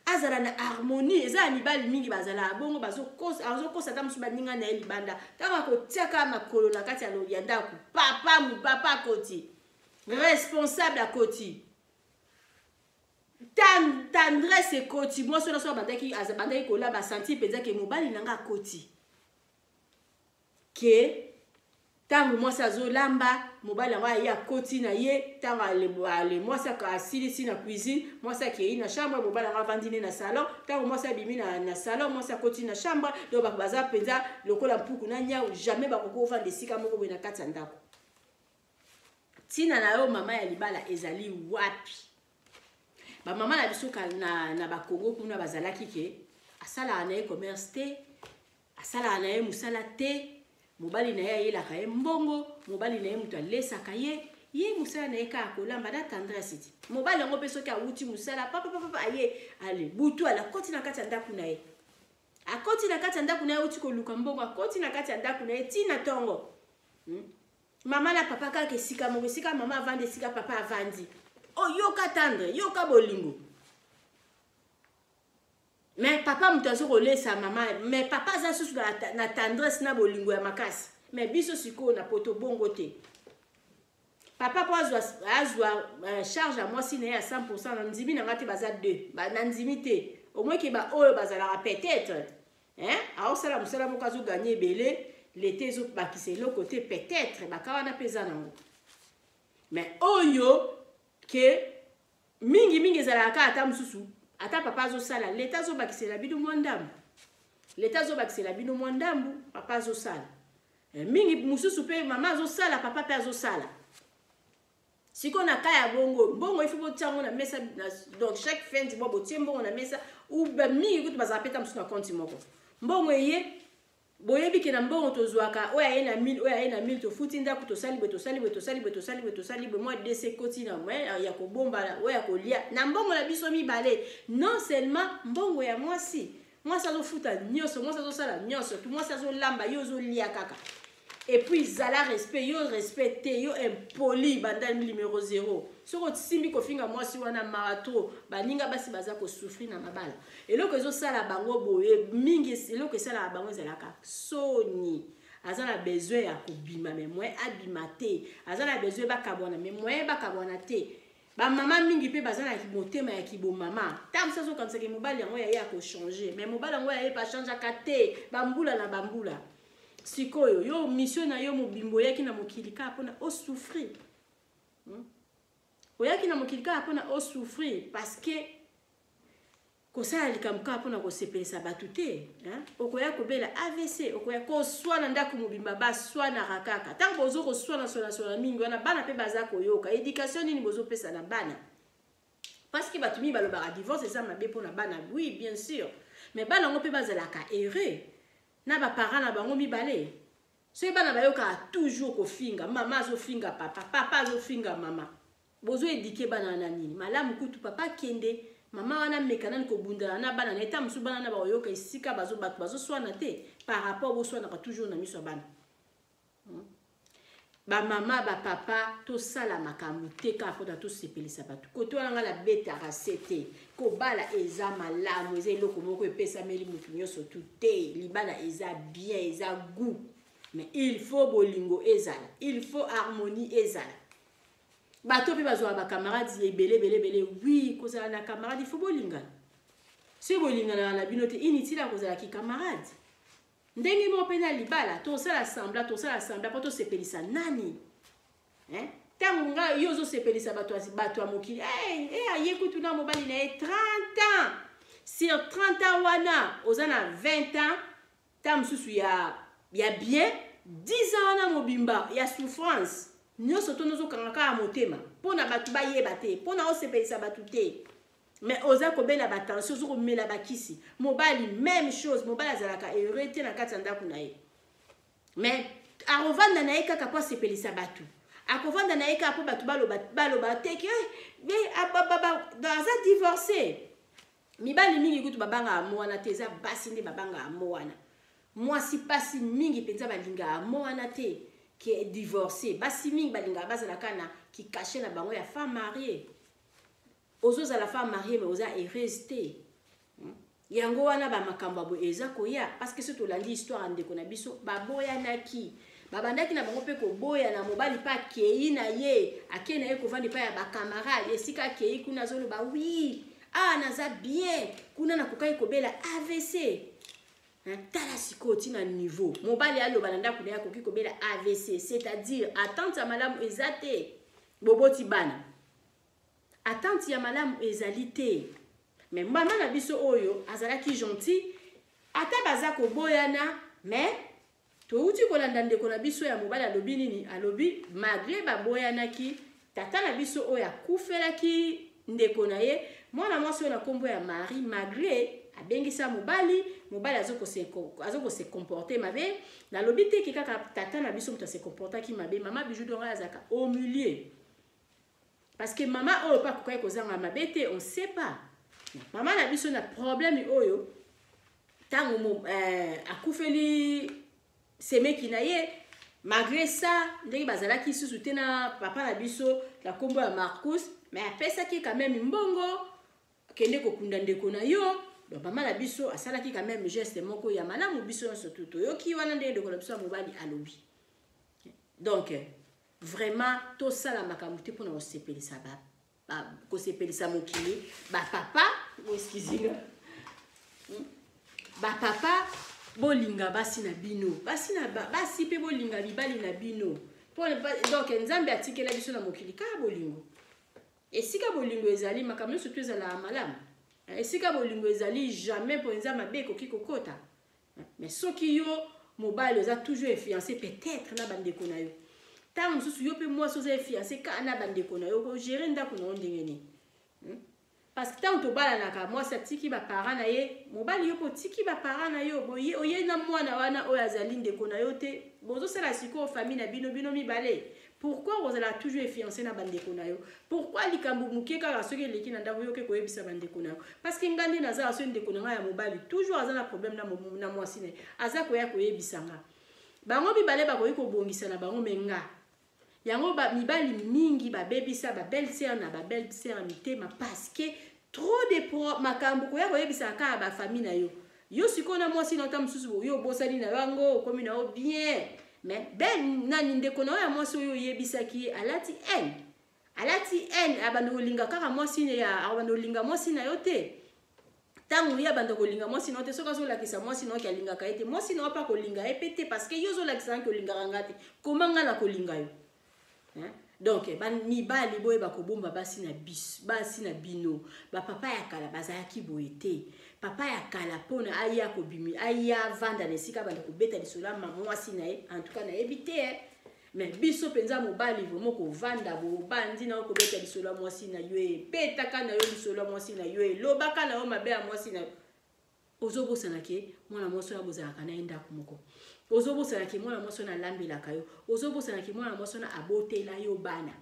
azala na harmonie. Eza ya mibali mingi bazalaka bongo, azokosa ata mosusu baninga na ye libanda. Ntango akotiaka makolo na kati ya ndako, papa papa akoti, responsable akoti, tendresse ekoti. Mwasi wana so abandaki kolaba, asanti mpenza ke mobali na nga akoti. Ke ntango mwasi azolamba, mobali yango aye akoti na ye. Ntango ale mwasi asilisi na cuisine, mwasi akei na chambre, mobali yango avandi ne na salon. Ntango mwasi abimi na salon, mwasi akoti na chambre. Donc bato baza mpenza lokola mpuku na nyau, jamais bakoki kovanda esika moko boye na kati ya ndako. Ntina na yo mama ya libala ezali wapi? Bamama na biso na Bakongo kuna bazalaki ke asalaka na ye commerce te, asalaka na ye mosala te, mobali na ye ayelaka ye mbongo, mobali na ye moto alesaka ye, ye mosala na ye kaka kolamba na tendresse ti. Mobali yango mpe soki awuti mosala papapapa, aye ale butu, ale akoti na kati ya ndako na ye, akoti na kati ya ndako na ye, awuti koluka mbongo, akoti na kati ya ndako na ye ntina ntongo, Mama na papa kaka esika moko, esika mama avandi, esika papa avandi. Oh, yoka tendre, yoka bolingo. Mais papa moto azo kolesa mama, mais papa aza susu na tendresse na bolingo ya makasi. Mais biso sikoyo na poto bongo te. Papa po azwa charge ya mwasi na ye ya 100%, na ndimi na nga te baza 2. Ba, na ndimi te. Au moins ke ba oyo bazalaka peut-être, hein, aosala mosala moko azoganye ebele, lete ezobakisa eloko te, peut-être baka wana mpe eza nango. Mais oyo ke mingi mingi ezalaka kaka ata mosusu ata papa azosala, leta azobakisela bino mwa ndambu, leta azobakisela bino mwa ndambu, papa azosala. Mingi mosusu mpe mama azosala, papa mpe azosala. Sikoyo na ka ya bongo, mbongo ifo botia yango na mesa donc chaque fin du mois botie mbongo na mesa, ou mingi kutu bazala peta mosusu na compte moko. Mbongo eye, boyebi ke na mbongo tozwaka, oyo aye na 1000, oyo aye na 1000, tofuti ndako, tosali boye, tosali boye, tosali boye, tosali boye, tosali boye, mwa dc ekoti na mwa ya kobomba, oyo ya kolia na mbongo na biso mibale. Non seulement mbongo ya mwasi, mwasi azofuta nyonso, mwasi azosala nyonso, tu mwasi azolamba, yo ozolia kaka. Et puis zala respect, yo respect te, yo impoli banda numéro 0. Soko osimbi kofinga mwasi wana mawa trop, baninga basi baza kosouffrir na mabala. Eloko ezosala bango boye mingi, eloko esalaka bango ezalaka soni. Aza na besoin ya kobima, mais moyen abima te. Aza na besoin bakabwana, mais moyen bakabwana te. Ba mama mingi pe baza na motema ya kibomama. Tango mosusu azokanisaka mobali yango ya ye akochanger, mais mobali yango ya ye pa changeaka te, bambula na bambula. Sikoyo yo mission na yo mobimbo oyaki na mokili kaka mpona osouffrir. Oyaki na mokili kaka mpona osouffrir, parce que kosala likambo kaka mpona kosepelisa bato te, hein? Okoya kobela AVC, okoya koswana ndako mobimba, baswanaka kaka. Ntango bozo koswana swana swana mingi wana, bana mpe baza koyoka. Éducation nini bozopesa na bana? Parce que bato mingi balobaka divorce eza mabe mpona bana. Oui, bien sûr, mais bana yango mpe bazalaka heureux na baparent na bango mibale. Soki bana bayokaka toujours kofinga, mama azofinga papa, papa azofinga mama, bozo éduquer bana na nini? Malamu kutu papa akende, mama wana meka nani kobundana na bana na ye. Ta mosusu bana na bakoyoka esika bato bazoswana te, par rapport boswanaka toujours na miso ya bana. Bamama, bapapa, tosala makambo te kaka mpona tosepelisa bato. Kote wana nga nabetaka se te. Kobala eza malamu, eza eloko moko epesameli motu nyonso tu te. Libala eza bien, eza goût, mais il faut bolingo ezala, il faut harmonie ezala. Bato mpe bazwaka bacamarade ebele ebele ebele. Oui, kozala na camarade, il faut bolingana. Soki bolinganaka na bino te, inutile ya kozala ki camarade. Ndenge moko mpe na libala, tosala semblant, tosala semblant mpo tosepelisa nani? Hein? Ntango nga yo ozosepelisa bato ya mokili, hey, hey, aye kutu na mobali na ye 30 ans sur 30 ans, wana oza na 20 ans ta mosusu ya bien, 10 ans wana mobimba ya souffrance nyonso to nozokanga kaka motema mpona bato bayeba te, mpona osepelisa bato te. Mais oza kobela batension, oza komela bakisi. Mobali même chose, mobali azalaka heureux te na kati ya ndako na ye, mais Akovanda na ye kaka mpo asepelisa bato, akovanda na ye kaka mpo bato baloba, baloba te ke eh, aza divorce. Mibali mingi kutu babangaka mo wana te, eza basi nde babangaka mo wana. Mwasi pasi mingi mpenza balingaka mo wana te ke divorce. Basi mingi balingaka bazala kaka na kikashe na bango ya femme mariée. Ozozala femme mariée mais oza heureuse te. Yango wana bamakambo ya boye eza koya, parce que soki tolandi histoire ya ndeko na biso, baboyanaki, babandaki na bango mpe koboyana. Mobali mpe akei na ye, akei na ye kovanda epai ya bacamarade. Esika akei kuna, azoloba: "Oui, ah, naza bien kuna, nakokaki kobela AVC." Tala sikoyo ntina niveau mobali aloba na ndako na ye akoki kobela AVC, c'est-à-dire attente ya malamu eza te. Boboti bana, attente ya malamu ezali te. Mais mama na biso oyo azalaki gentil, ata baza koboyana. Mais touti kolanda ndeko na biso ya mobali alobi nini? Alobi malgré baboyanaki, tata na biso oyo akufelaki ndeko na ye, mwana mwasi oyo na nkombo ya Marie, malgré abengisa mobali, mobali azokose comporter mabe. Nalobi teke kaka tata na biso moto ase comportaki mabe. Mama Bijou d'Or azalaka au milieu, parce que mama oyo mpe akokaki kozanga mabe te, on sait pas. Mama na biso na problème oyo, ntango akufeli semeki na ye, malgré ça, ndenge bazalaki susu te na papa na biso na nkombo ya Marcus, mais apesaki quand même mbongo: "Kende kokunda ndeko na yo." Donc mama na biso asalaki quand même geste moko ya malamu. Biso nyonso tu toyoki wana ndenge ndeko na biso ya mobali alobi. Donc vraiment, tosala makambo te mpona kosepelisa kosepelisa mokili. Bapapa, excusez, bapapa, bolinga basi na bino, basi na basi mpe bolinga mibali na bino. Donc Nzambe atikela biso na mokili kaka bolingo. Esika bolingo ezali, makambo nyonso to ezalaka malamu. Esika bolingo ezali, jamais mpenza mabe ekoki kokota. Mais soki yo mobali oza toujours influencé peut-être na bandeko na yo, ntango mosusu yo mpe mwasi oza influencé kaka na bandeko na yo, kogérer ndako na yo ndenge nini? Parce que ntango tobalanaka, mwasi atiki baparent na ye, mobali yo mpe otiki baparent na yo, oye na mwana wana oyo azali ndeko na yo te, bozosala sikoyo famille na bino, bino mibale. Pourquoi ozala toujours influencé na bandeko na yo? Pourquoi likambo moke kaka soki eleki na ndako, yoke koyebisa bandeko na yo? Parce que nga nde naza, soki ndeko na ngai ya mobali toujours aza na problème na mwasi na ye, aza koya koyebisa nga. Bango mibale bakoki kobongisa na bango, mais nga yango ba, mibali mingi babebisa babelle sœur na babelle sœur mitema, parce que trop de makambo koya koyebisaka kaka bafamille na yo. Yo sikoyo na mwasi na ota mosusu, yo obosani na yo yango, okomi na yo bien, mais ben nani, ndeko na yo ya mwasi oyo oyebisaki ye, alati haine, alati haine, abanda kolinga kaka mwasi ya, abanda kolinga mwasi na yo te. Ntango ye abanda kolinga mwasi na yo te, soki azolakisa mwasi na yo ke alingaka ye te, mwasi na yo mpe akolinga ye mpe te, parce que yo ozolakisa nga ke olingaka nga te, koma nga na kolinga yo? Donc mibali, boyeba kobomba basi na biso, basi na bino. Bapapa ya kala bazalaki boye te. Papa ya kala, mpona aya kobimi, aya vanda na esika, banda kobeta lisolo ya mwasi na ye, en tout cas nayebi te. Mais biso mpenza, mobali vraiment kovanda bobandi na yo kobeta lisolo ya mwasi na yo, ebetaka na yo lisolo ya mwasi na yo, elobaka na yo mabe ya mwasi na yo. Ozobosana ke mwana mwasi oyo bozalaka na ye ndako moko, ozobosana ke mwana mwasi oyo alambelaka yo, ozobosana ke mwana mwasi oyo abotela yo bana.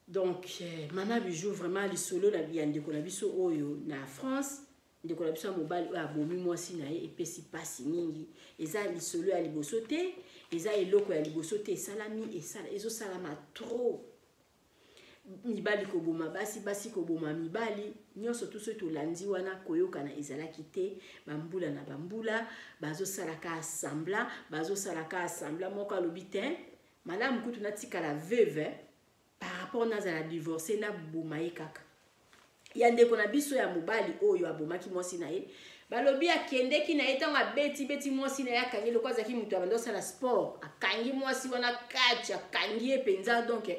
Donc mama Bijou, vraiment lisolo ya ndeko na biso oyo na France, ndeko na biso ya mobali oyo abomi mwasi na ye, epesi mpasi mingi. Eza lisolo ya liboso te, eza eloko ya liboso te esalami, ezosalama trop. Mibali koboma basi, basi koboma mibali, nyonso tu soki tolandi wana, koyokana ezalaki te. Bambula na bambula bazosalaka semblant, bazosalaka semblant. Moko alobi te: "Malamu kutu natikala veuve par rapport nazala divorce, naboma ye kaka." Ya ndeko na biso ya mobali oyo abomaki mwasi na ye, balobi akendeki na ye, ntango abeti beti mwasi na ye, akangi, loko azalaki moto abandi osala sport, akangi mwasi wana kati, akangi ye mpenza. Donc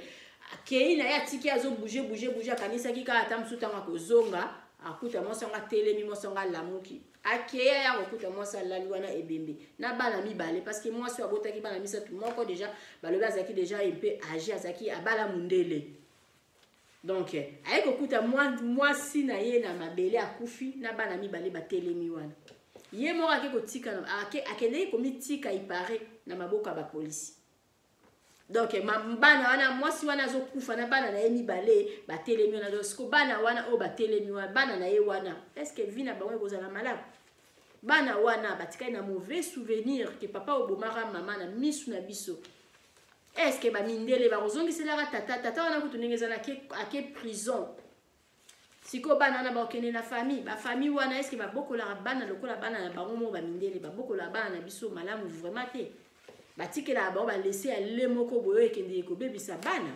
akei na ye, atiki azobouger, bouger, bouger. Akanisaki kaka ata mosusu ntango akozonga, akuta mwasi yango atelemi, mwasi yango alamuki. Akei, aya kokuta mwasi alali wana ebembe na bana mibale, parce que mwasi oyo abotaki bana misato. Moko déjà balobi azalaki déjà mpe âgé, azalaki abala mundele. Donc aye kokuta mwasi na ye na mabele, akufi na bana mibale batelemi wana. Ye moko ake kotika, akendeki komitika ipare na maboko ya bapolisi. Donc bana wana, mwasi wana azokufa na bana na ye mibale batelemi wana. Donc siko bana wana oyo batelemi wana, bana na ye wana, est ce que vie na bango ekozala malamu? Bana wana batikali na mauvais souvenir ke papa obomaka mama na misu na biso. Est ce que bamindele bakozongiselaka tata tata wana kutu ndenge eza ake prison? Sikoyo bana wana bakokende na famille, bafamille wana, est ce que babokolaka bana lokola bana na bango moko? Bamindele babokolaka bana na biso malamu vraiment te. Batikelaka bango balese ya le moko boye oyo ekendeke kobebisa bana.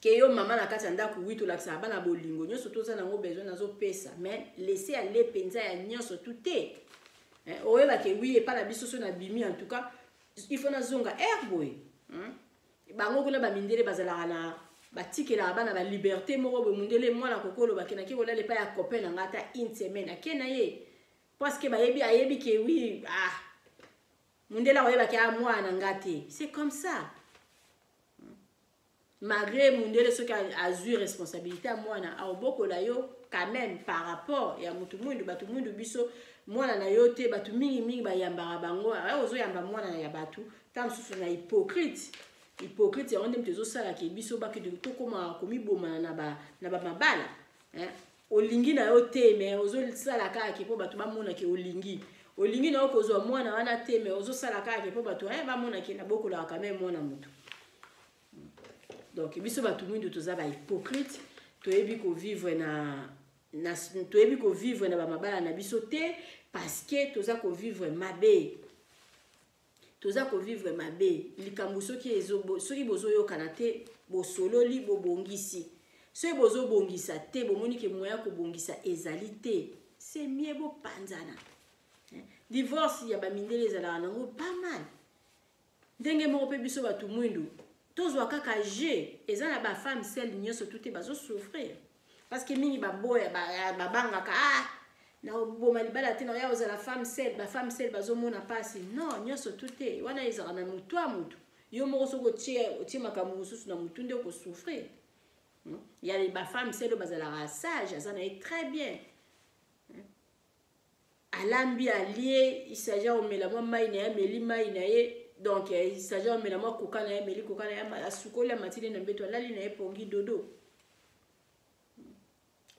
Ke yo mama na kati ya ndako, wi, tolakisaka bana bolingo nyonso toza nango besoin, nazopesa, mais laisse ya le mpenza ya nyonso tu te. Oyebake wi, epa na biso so nabimi, en tout cas il faut nazonga aire boye. Bango kuna bamindele bazalaka na batikelaka bana baliberté moko boye. Mundele mwana kokoloba ke nake kolala epai ya copain na nga ata une semaine, ake na ye parce que bayebi, ayebi ke wi, ah, mundele akoyebaki a mwana na nga te. C'est comme ça. Malgré mundele soki azwi responsabilité ya mwana, aobokola yo quand même par rapport ya mutu mwindu. Bato mwindu, biso mwana na yo te. Bato mingimingi bayambaka bango, ozoyamba mwana ya bato ta mosusu na hypocrite. Hypocrite yango nde moto ezosalaka biso bakende tokóma komibomana na bamabala. Olingi na yo te, mais ozosala kaka ke mpo bato bamonake olingi. Olingi na yo kozwa mwana wana te, mais ozosala kaka ke mpo bato bamonake nabokolaka quand même mwana motu. Donc biso bato mwindu toza bahypocrite. Toyebi kovivre na toyebi kovivre na bamabala na biso te, parce que toza kovivre mabe, toza kovivre mabe. Likambo soki bozoyokana te, bosololi, bobongisi. Soki bozobongisa te, bomoni ke moya kobongisa ezali te, c'est mieux bopanzana. Divorce ya bamindele ezalaka nango pas mal. Ndenge moko mpe biso bato mwindu tozwa kaka jeu. Eza na bafemme seules nyonso tu te bazosouffrir, parce que mingi baboya, babangaka: "Ah, na oboma libala te, naoya kozala femme seule." Bafemme seule bazomona mpasi. Non, nyonso tu te. Wana ezalaka na motu ya motu yo moko. Soki otie makambo mosusu na motu nde okosouffrir. Ya bafemme seule oyo bazalaka sage, aza na ye très bien, alambi, alie, il s'agit omela mwa mai na ye, ameli mai na ye. Donc il s'agit omela mwa koka na ye, ameli koka na ye, asukoli, amatili na mbeto, alali na ye pongi dodo.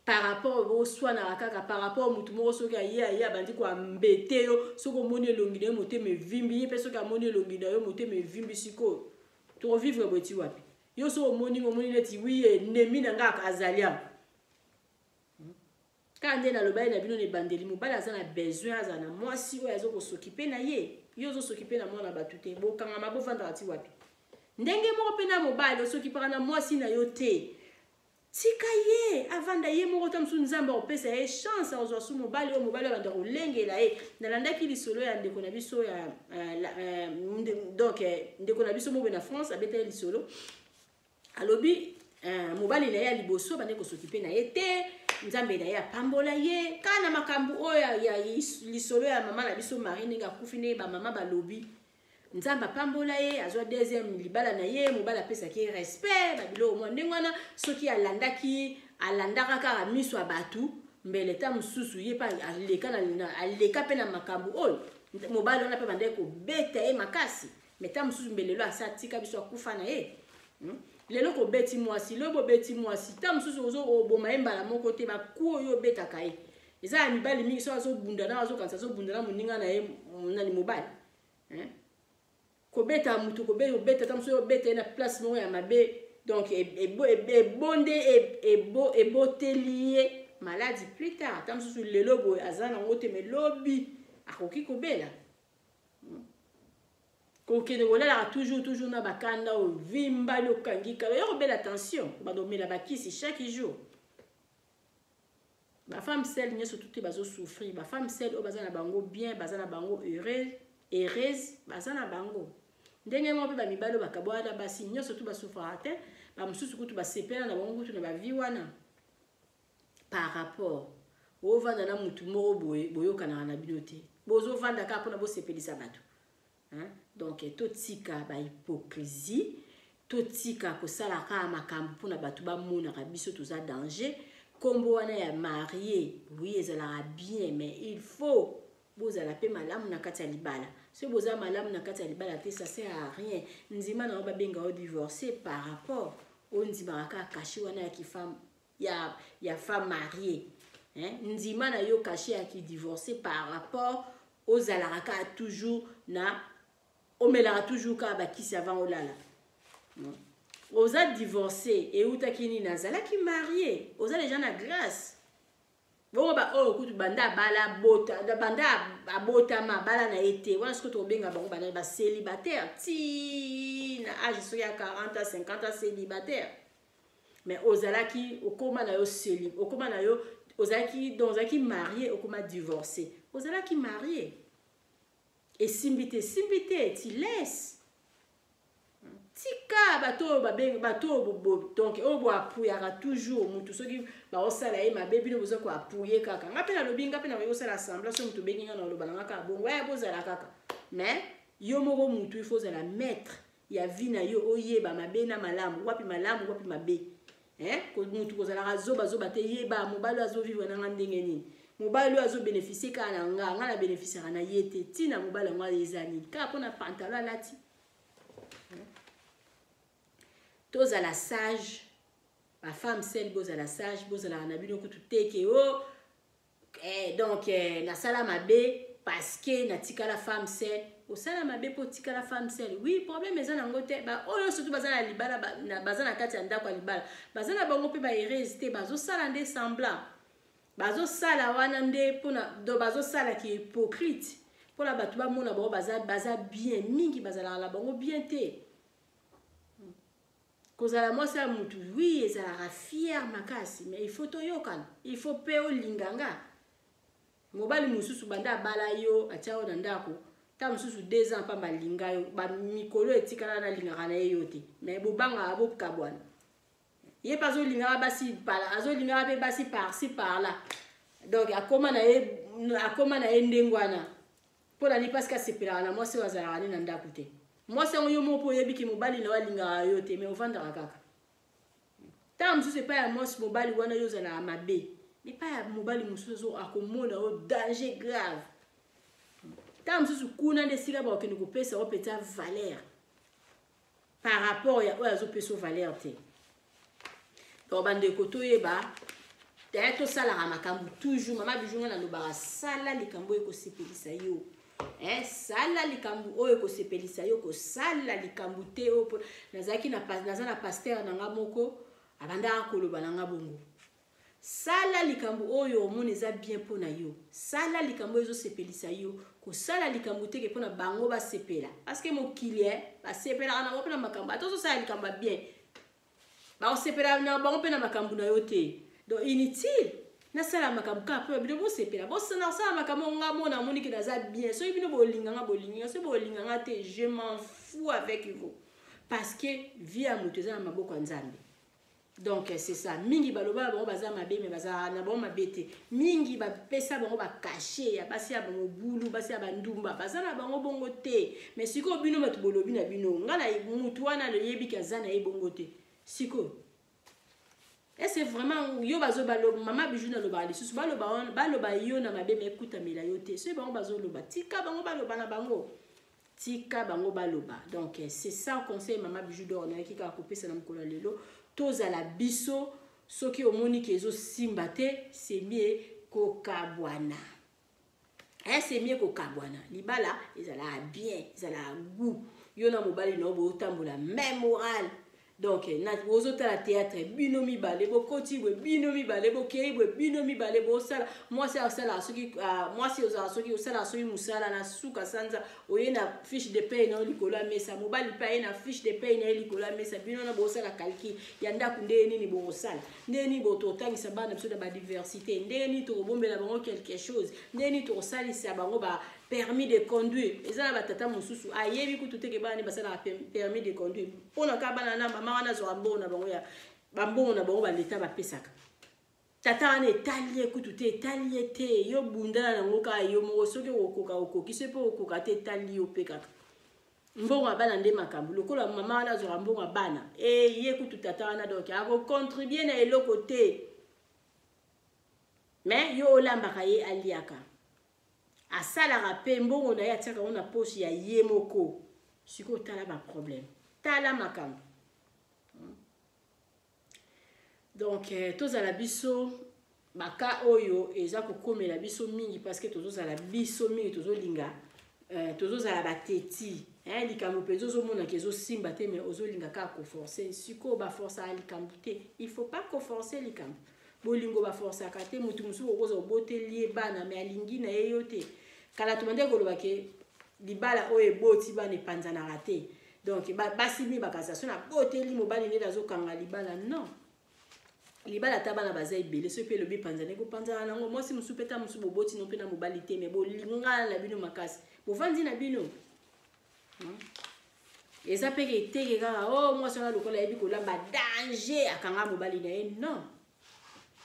Par rapport boswanaka kaka par rapport motu moko, soki aye abandi koambete yo, soki omoni elongi na ye, motema evimbi ye mpe. Soki amoni elongi na yo, motema evimbi. Sikoyo tokovivre boye ti wapi? Yo soki omoni neti wi, ennemi na nga azali awa. Kaka nde naloba ye na bino na ebandeli, mobali aza na besoin azala na mwasi oyo aza kosokipe na ye. Yo ozosokipe na mwana bato te, bokangama, bovandaka ti wapi? Ndenge moko mpe na mobali, osokipaka na mwasi na yo te, tika ye avanda ye moko. Ta mosusu Nzambe akopesa ye chance, akozwa su mobali oyo, mobali oyo abanda kolengela ye. Nalandaki lisolo ya ndeko na biso ya donc ndeko na biso mobe na France, abeta ye lisolo, alobi mobali na ye ya liboso bande kosokipe na ye te. Nzambe na ye apambola ye kaka na makambo oyo ya lisolo ya mama na biso Marie, ndenge akufi, ndenge bamama balobi Nzambe apambola ye, azwa deuxième libala na ye, mobali apesaki ye respect, babiloko mwa ndenge wana. Soki alandaki, alandaka kaka miso ya bato, mbele ta mosusu ye mpe aleka mpe na makambo oyo. Mobali wana mpe bandaki kobeta ye makasi, mais ta mosusu mbele lelo asa atika biso, akufa na ye. Lelo kobeti mwasi, lobi obeti mwasi, ta mosusu ozoboma ye mbala moko te. Baku oyo obetaka ye eza ya mibali mingi. So azobunda na azokanisa azobunda na moninga na ye nani mobali, hein? Kobeta motu, kobeta, ta mosusu obeta ye na place moko ya mabe, donc ebonde eboteli ye maladie plus tard. Ta mosusu lelo boye aza nango te, mais lobi akoki kobela. Kokende kolalaka toujours toujours na bakanda, ovimbali, okangi kala, oya kobela tension, obanda omela bakisi chaque jour. Bafemme seule nyonso tu te bazosouffrir. Bafemme seule oyo baza na bango bien, baza na bango heureuse, baza na bango. Ndenge moko mpe bamibali oyo bakabwana na basi, nyonso tu basouffraka te. Bamosusu kutu basepela na bango kutu na bavie wana. Par rapport ovanda na mutu moko boye, boyokanaka na bino te, bozovanda kaka mpona bosepelisa bato, hein? Donc totika bahypocrisie, totika kosala kaka makambo mpona bato bamonaka biso toza danger. Kombo wana ya marie, oui ezalaka bien, mais il faut bozala pe malamu na kati ya libala. Soki boza malamu na kati ya libala te, ça sert à rien. Ndima na yo babenga yo divorcé par rapport ondimaka kaka cachet wana ya kifam ya, ya femme mariée. Hein? Ndima na yo cachet ya ki divorcé par rapport ozalaka kaka toujours na omelaka toujours kaka bakisi avant olala. Oza divorcé eutaki nini? Azalaki marié, oza déjà na grâce. Bongo ba oyo kutu banda abala bota, banda abotama abala na ye te. Wana soki tobenga bango bana ba célibataire ti na âge soki ya 40 ans, 50 ans célibataire. Mais ozalaki okoma na yo célib, okoma na yo ozalaki donc ozalaki marié, okoma divorcé. Ozalaki marié. Esimbi te, esimbi te, tu laisses. Tika bato oyo babengi bato oyo bo, donc oyo bo appuyaka toujours mutu soki baosala ye mabe, bino boza ko appuyer kaka. Nga pe nalobi, nga pe nakoki kosala semblant soki mutu obengi nga na oloba na nga kaka bongo, ya bozala kaka. Mais yo moko mutu il faut ozala maître ya vie na yo, oyeba mabe na malamu, wapi malamu wapi mabe. Hein? Mutu kozalaka zoba zoba te, yeba mobali oyo azo vivre na nga ndenge nini, mobali oyo azo bénéficier kaka na nga, nga na bénéficiaka na ye te. Tina mobali yango eza nini? Kaka mpona pantalon alati. Tozala sage, ba femme seule bozala sage, bozalaka na bino kutu teke o, eh, donc eh, nasala mabe parce que natikala femme seule. Osala mabe po otikala femme seule, oui, problème eza nango te. Ba oyo surtout baza na libala, ba, na, baza na kati ya ndako ya libala, baza na bango mpe ba erreurs te, bazosala nde semblant, bazosala wana nde mpona, donc bazosala ki hypocrite mpona bato bamona bango baza, baza bien. Mingi bazalaka na bango bien te. Kozala mwasi ya mutu, oui, ezalaka fier makasi, mais il faut toyokana, il faut pe olinga nga. Mobali mosusu banda abala yo, atia yo na ndako, ta mosusu 2 ans pamba alinga yo, ba mikolo etikala na alingaka na ye yo te, mais bobangaka bokabwana. Ye pe azolingaka basi pala, azolingaka pe basi par-ci par-là. Donc akoma na ye, akoma na ye ndenge wana. Mpo na nini? Parce que asepelaka na mwasi oyo azalaka ne na ndako te. Mwasi yango yo moko mpo oyebi ke mobali na yo alingaka yo te, mais ovandaka kaka. Ntango mosusu epai ya mwasi mobali wana yo ozalaka mabe, epai ya mobali mosusu akomona yo danger grave. Ntango mosusu kuna nde esika bakokende kopesa yo mpenza valeur par rapport ya oyo azopesa yo valeur te. Donc bandeko toyeba, d'ailleurs tosalaka makambo toujours. Mama Bijou nga nalobaka, sala likambo oyo ekosepelisa yo. Eh, sala likambo oyo ekosepelisa yo, kosala likambo te oyo po-, nazalaki na pas-, naza na pasteur na nga moko, abandaka koloba na nga bongo. Sala likambo oyo omoni eza bien mpo na yo. Sala likambo oyo ezosepelisa yo. Kosala likambo te ke mpo na bango basepela. Parce que mokili, eh, basepelaka na bango mpe na makambo. Ata ozosala likambo ya bien, bakosepela na bango mpe na makambo na yo te. Donc inutile nasala makambo kaka mpo na bino bosepela. Bosala, nasala makambo nga mona amoni ke naza bien. Soki bino bolinga nga, bolingi nga. Soki bolinga nga te, je m'en fous avec vous. Parce que vie ya moto eza na maboko ya Nzambe. Donc c'est ça. Mingi baloba bango baza mabe, mais baza na bango mabe te. Mingi ba pesa bango ba cachet ya basi ya bango bulu, basi ya bandumba, baza na bango bongo te. Mais siko bino batu bolobi na bino, nga na mutu wana le yebi ka za na ye bongo te. Siko. Et c'est vraiment yo bazo baloba, mama Bijou na loba lisusu, baloba wana, baloba yo na mabe, mais écoute mela yo te. Soki bango bazo loba, tika bango baloba na bango. Tika bango baloba. Donc c'est ça conseil mama Bijou d'or na ki ka kopesa na mokolo ya lelo. Tozala biso, soki omoni ke ezo simba te, c'est mieux kokabwana. Eh, c'est mieux kokabwana. Libala ezala bien, ezala goût. Yo na mobali na yo botambola même moral. Donc na bozotala théâtre bino mibale bokoti bwe, bino mibale bokei bwe, bino mibale bosala. Mwasi asala soki, ah, mwasi ozala soki osala soki musala na suka sanza, oye na fiche de paye na yo likolo ya mesa, mobali pe aye na fiche de paye na ye likolo ya mesa, bino na bosala calcul ya ndako ndenge nini bokosala, ndenge nini bototangisa bana biso na ba diversité, ndenge nini tokobombela bango quelque chose, ndenge nini tokosalisa bango ba permis de conduire. Eza na batata mosusu ayebi kutu te ke bana nde basalaka permis de conduire. Mpona kaka bana na mama wana azwaka mbongo na bango ya, ba mbongo na bango ba leta bapesaka. Tata wana etali ye kutu te, etali ye te. Yo bundana nango kaka yo moko, soki okokoka okoki, soki mpe okokoka te etali yo mpe kaka. Mbongo ya bana nde makambo. Lokola mama wana azwaka mbongo ya bana, e ye kutu tata wana donc akocontribue na eloko te. Mais yo olambaka, ye aliaka, asalaka mpe mbongo na ye, atiaka yango na poche ya ye moko. Sikoyo tala baproblème, tala makambo. Donc tozala biso baka oyo eza kokomela biso mingi, parce que tozozala biso mingi, tozolinga tozozala bateti, eh, likambo mpenza ozomonaka ezosimba te, mais ozolinga kaka koforcer. Sikoyo baforçaka likambo te, il faut pas koforcer likambo. Bolingo baforçaka te. Motu mosusu okozwa, oboteli ye bana, mais alingi na ye yo te. Kala tobandeki koloba ke libala oyo eboti bana epanzanaka te. Donc basi mingi bakanisa so naboteli mobali nde azokanga libala. Non, libala ata bana baza ebele, soki mpe elobi epanzana, ekopanzana nango. Mwasi mosusu mpe, ta mosusu boboti no mpe na mobali te, mais bolingana na bino makasi, bovandi na bino. Eza mpe eteke kaka o oh, mwasi wana lokola ayebi kolamba danger, akanga mobali na ye. Non,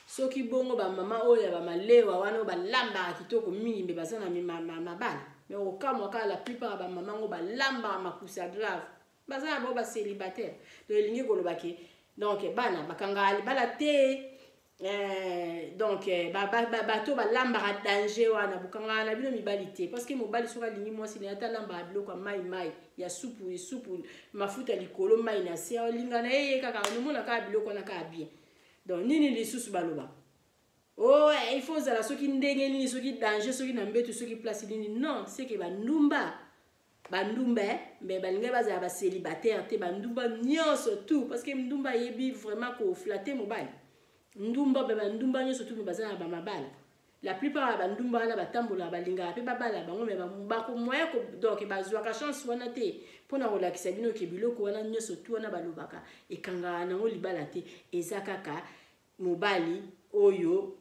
soki bongo bamama oyo ya bamalewa wana oyo balambaka kitoko mingi mbe baza na mabala, mais okamwa kaka, la plupart ya bamama ngo balambaka makusa grave, baza na bango bacélibataire. Donc elingi koloba ke donc bana bakangaka libala te. Donc bato balambaka danger wana, bokangaka na bino mibali te, parce que mobali soki alingi mwasi na ye, ata alambaka biloko ya mai mai, ya supu, supu mafuta likolo, mai na se, olinga na ye ye kaka, omona kaka biloko wana kaka bien. Donc nini lisusu baloba? Oh, il faut ozala soki ndenge nini, soki danger, soki na mbeto, soki place nini. Non, c'est que bandumba, bandumba mais balingai bazala bacélibataire te, bandumba nyonso tout, parce que ndumba ayebi vraiment koflatter mobali. Ndumba mpe bandumba nyonso tout, mais baza na bamabala. La plupart ya bandumba wana batambolaka, balingaka mpe babala bango, mais bakomoya, donc bazwaka chance wana te. Mpona kolakisa bino ke biloko wana nyonso tu wana balobaka ekangaka nango libala te. Eza kaka mobali oyo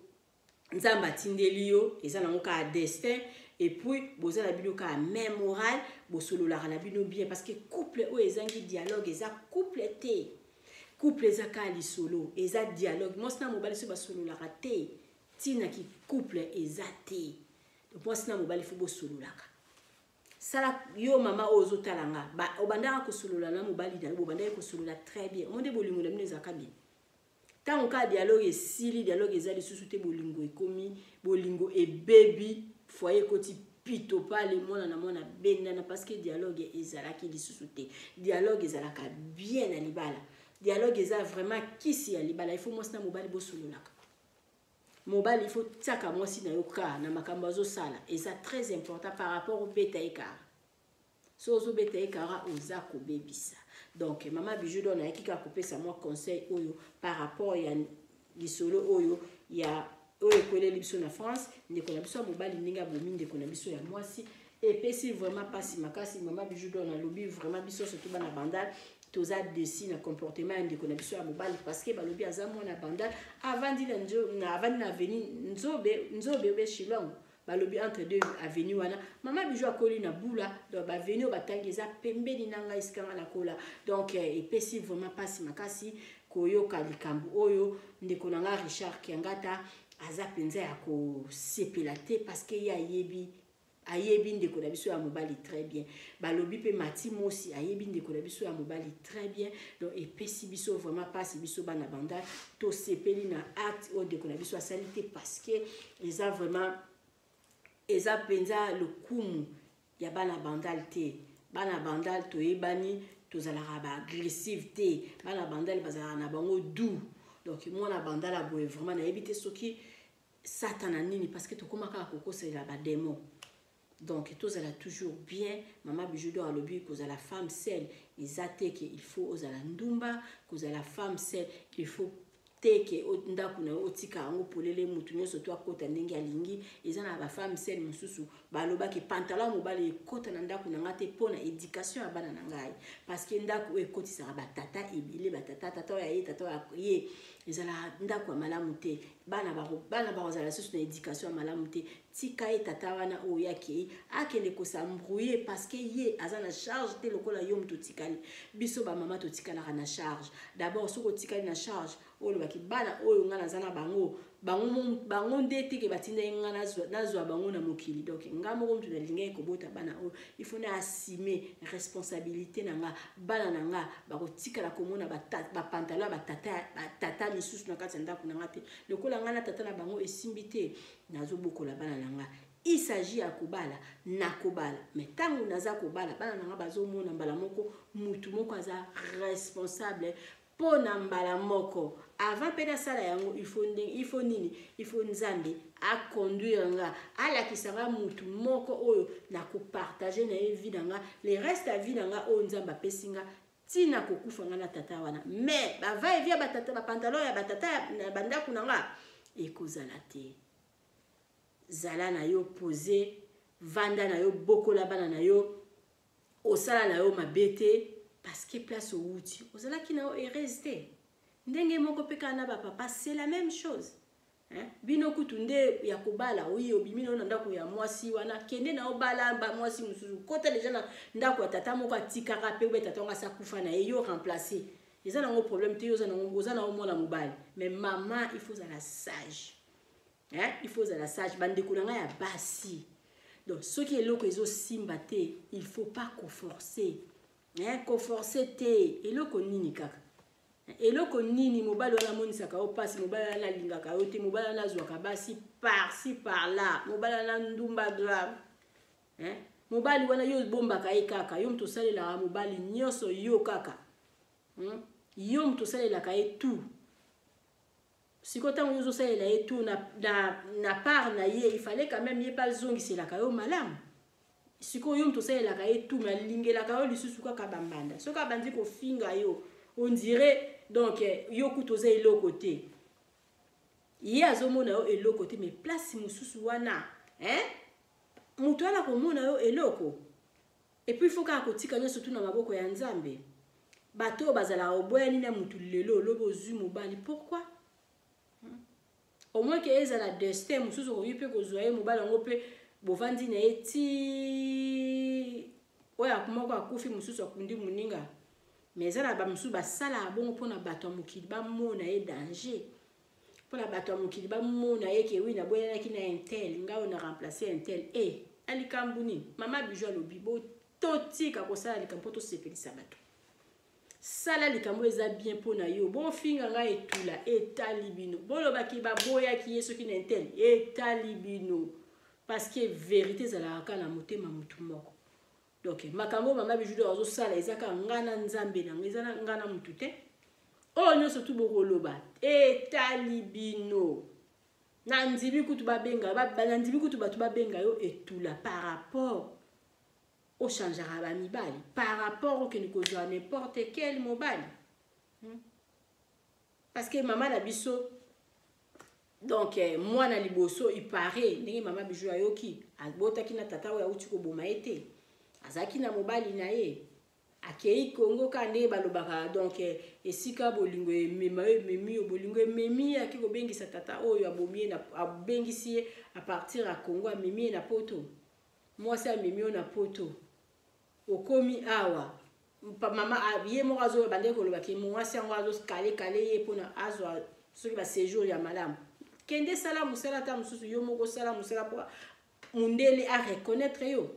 Nzambe atindeli yo, eza nango kaka destin. Et puis boza na bino kaka même moral, bosololaka na bino bien, parce que couple oyo ezangi dialogue eza couple te. Couple eza kaka lisolo, eza dialogue. Mwasi na mobali so basololaka te, ntina ki couple eza te. Mwasi na mobali faut bosololaka. Sala yo mama oyo ozotala nga, obandaka kosolola na mobali na yo, bobandaki kosolola très bien, omo nde bolingo na bino ezalaka bien. Ntango kaka dialogue esili, dialogue eza lisusu te, bolingo ekomi, bolingo ebebi, foyer ekoti pito pale, mwana na mwana bendana, parce que dialogue ezalaki lisusu te. Dialogue ezalaka bien na libala. Dialogue eza vraiment kisi ya libala. Il faut mwasi na mobali bosololaka. Mobali, il faut tiaka mwasi na yo kaka na makambo azosala, eza très important par rapport obeta ye kara. So ozobeta ye kara, oza kobebisa. Donc mama Bijou do nayaki kaka kopesa mwa conseil oyo par rapport ya lisolo oyo ya oyo ekweleli biso na France, ndeko na biso ya mobali ndenge abomi ndeko na biso ya mwasi. Epesi vraiment mpasi makasi. Mama Bijou do nalobi vraiment, biso surtout bana Bandal toza déçus na comportement ya ndeko na biso ya mobali, parce que balobi aza mwana Bandal, avandi na avandi na avenue Nzobe, Nzobe obe Shilongo, balobi entre deux avenue wana. Mama Bijou akoli na Bula, donc baavenue oyo batangi eza pembeni na ngai, esika nga nakola. Donc epesi vraiment mpasi makasi koyoka likambo oyo. Ndeko na nga Richard Kiangata aza mpenza ya kosepela te, parce que ye ayebi ndeko na biso ya mobali très bien. Balobi mpe Mati Mosi ayebi ndeko na biso ya mobali très bien. Donc epesi biso vraiment mpasi. Biso bana Bandal tosepeli na acte oyo ndeko na biso asali te, parce que eza vraiment, eza mpenza lokumu ya bana Bandal te. Bana Bandal toyebani, tozalaka baagressive te. Bana Bandal bazalaka na bango doux. Donc mwana Bandal aboye, vraiment nayebi te soki satana nini, parce que tokóma kaka kokosela badémon. Donc tozala toujours bien. Mama Bijou do alobi kozala femme seule eza te ke il faut ozala ndumba. Kozala femme seule, il faut te ke ndako na yo otika yango polele, mutu nyonso to akota ndenge alingi. Eza na bafemme seule mosusu balobaki: "Pantalon ya mobali ekota na ndako na ngai te, mpo na éducation ya bana na ngai", parce que ndako oyo ekotisaka batata ebele, batata, tata oyo aye, tata oyo ye, ezalaka ndako ya malamu te. Bana bakozala lisusu na éducation ya malamu te. Tika ye tata wana oyo akei, akende kos'embrouiller, parce que ye aza na charge te lokola yo moto otikali. Biso bamama totikalaka na charge. D'abord soki otikali na charge, oyo olobaki: "Bana oyo ngai naza na bango." Bango, bango nde te ke batindaki nga nazwa bango na mokili. Donc nga moko mutu nalingaki kobota bana oyo, il faut na assumer responsabilité na nga. Bana na nga bakotikala komona bapantalon ya batata misusu na kati ya ndako na nga te. Lokola nga na tata na bango esimbi te, nazobokola bana na nga. Il s'agit ya kobala, nakobala, mais ntango naza kobala, bana na nga bazomona mbala moko mutu moko aza responsable mpo na mbala moko. Avant mpe nasala yango, il faut ndenge, il faut nini, il faut Nzambe aconduire nga, alakisa nga mutu moko oyo nakopartage na ye vie na nga, le reste ya vie na nga oyo Nzambe apesi nga ntina kokufa nga na tata wana. Mais bava evi ya batata, bapantalon ya batata na bandako na nga ekozala te. Zala na yo pose, vanda na yo, bokola bana na yo, osala na yo mabe te, parce que place owuti ozalaki na yo heureuse te. Ndenge moko mpe kaka na bapapa, c'est la même chose. Hein? Bino kutu nde ya kobala, oyi obimi na yo na ndako ya mwasi wana, kende na yo bala ba mwasi mosusu, kota deja na ndako ya tata moko atikaka mpe obe tata wango asi akufa na ye, yo remplacer. Eza nango problème te, yo oza nango, oza na yo mwana mobali. Mais mama, il faut ozala sage. Hein? Il faut ozala sage, bandeko na ngai ya basi. Donc soki eloko ezosimba te, il faut pas koforcer. Hein? Koforcer te, eloko nini kaka? Eloko nini mobali wana amonisaka yo mpasi, mobali wana alingaka yo te, mobali wana azwaka basi par-ci par-là, mobali wana ndumba grave. Hein? Mobali wana yo obombaka ye kaka, yo moto osalelaka mobali nyonso yo kaka. Yo moto osalelaka ye tout. Sikoyo ntango yo ozosalela ye tout na part na ye, il fallait quand même ye mpe azongiselaka yo malamu. Sikoyo yo moto osalelaka ye tout, mais alingelaka yo lisusu kaka bambanda. Soki abandi kofinga yo, on dirait donc yo kutu oza eloko te. Ye azomona yo eloko te, mais place mosusu wana, hein? Moto wana akomona yo eloko. Et puis il faut kaka kotika nyonso tu na maboko ya Nzambe. Bato oyo bazalaka oboyani na mutu lelo, olobi ozwi mobali, pourquoi? Au moins ke ezala destin mosusu, okoki mpe kozwa ye mobali yango mpe bovandi na ye ti oyo moko akufi, mosusu akundi moninga. Mais eza na bamosusu basalaka bongo mpona bato ya mokili bamona ye danger, mpona bato ya mokili bamona ye ke wi naboyanaki na intel, ngai oyo na remplacer intel. E na likambo nini? Mama Bijou alobi bo totika kosala likambo mpo tosepelisa bato. Sala likambo eza bien mpo na yo. Bofinga ngai etula, etali bino. Bolobaki baboyaki ye soki na intel, etali bino. Parce que vérité ezalaka kaka na motema mutu moko. Donc makambo mama Bijou do azosala eza kaka ngai na Nzambe na ngai, eza na ngai na mutu te. Oyo nyonso tu bokoloba etali bino. Na ndimi kutu babenga, na ndimi kutu bato babenga yo etula par rapport ochangeaka ba mibali, par rapport okende kozwa n'importe quel mobali. Parce que mama na biso, donc mwana liboso, il paraît ndenge mama Bijou ayoki, abotaki na tata oyo auti koboma ye te, azalaki na mobali na ye, akei Congo kaka ndenge balobaka. Donc esika bolingo emema yo, ememi yo, bolingo ememi ye, ake kobengisa tata oyo abomi ye, abengisi ye à partir ya Congo, amemi ye na poto. Mwasi amemi yo na poto, okomi awa, mama ye moko azoyo bandeki koloba ke mwasi yango azokale kale ye mpona azwa soki ba séjour ya malamu. Kende sala mosala ata mosusu, yo moko sala mosala mpo mundele a reconnaître yo.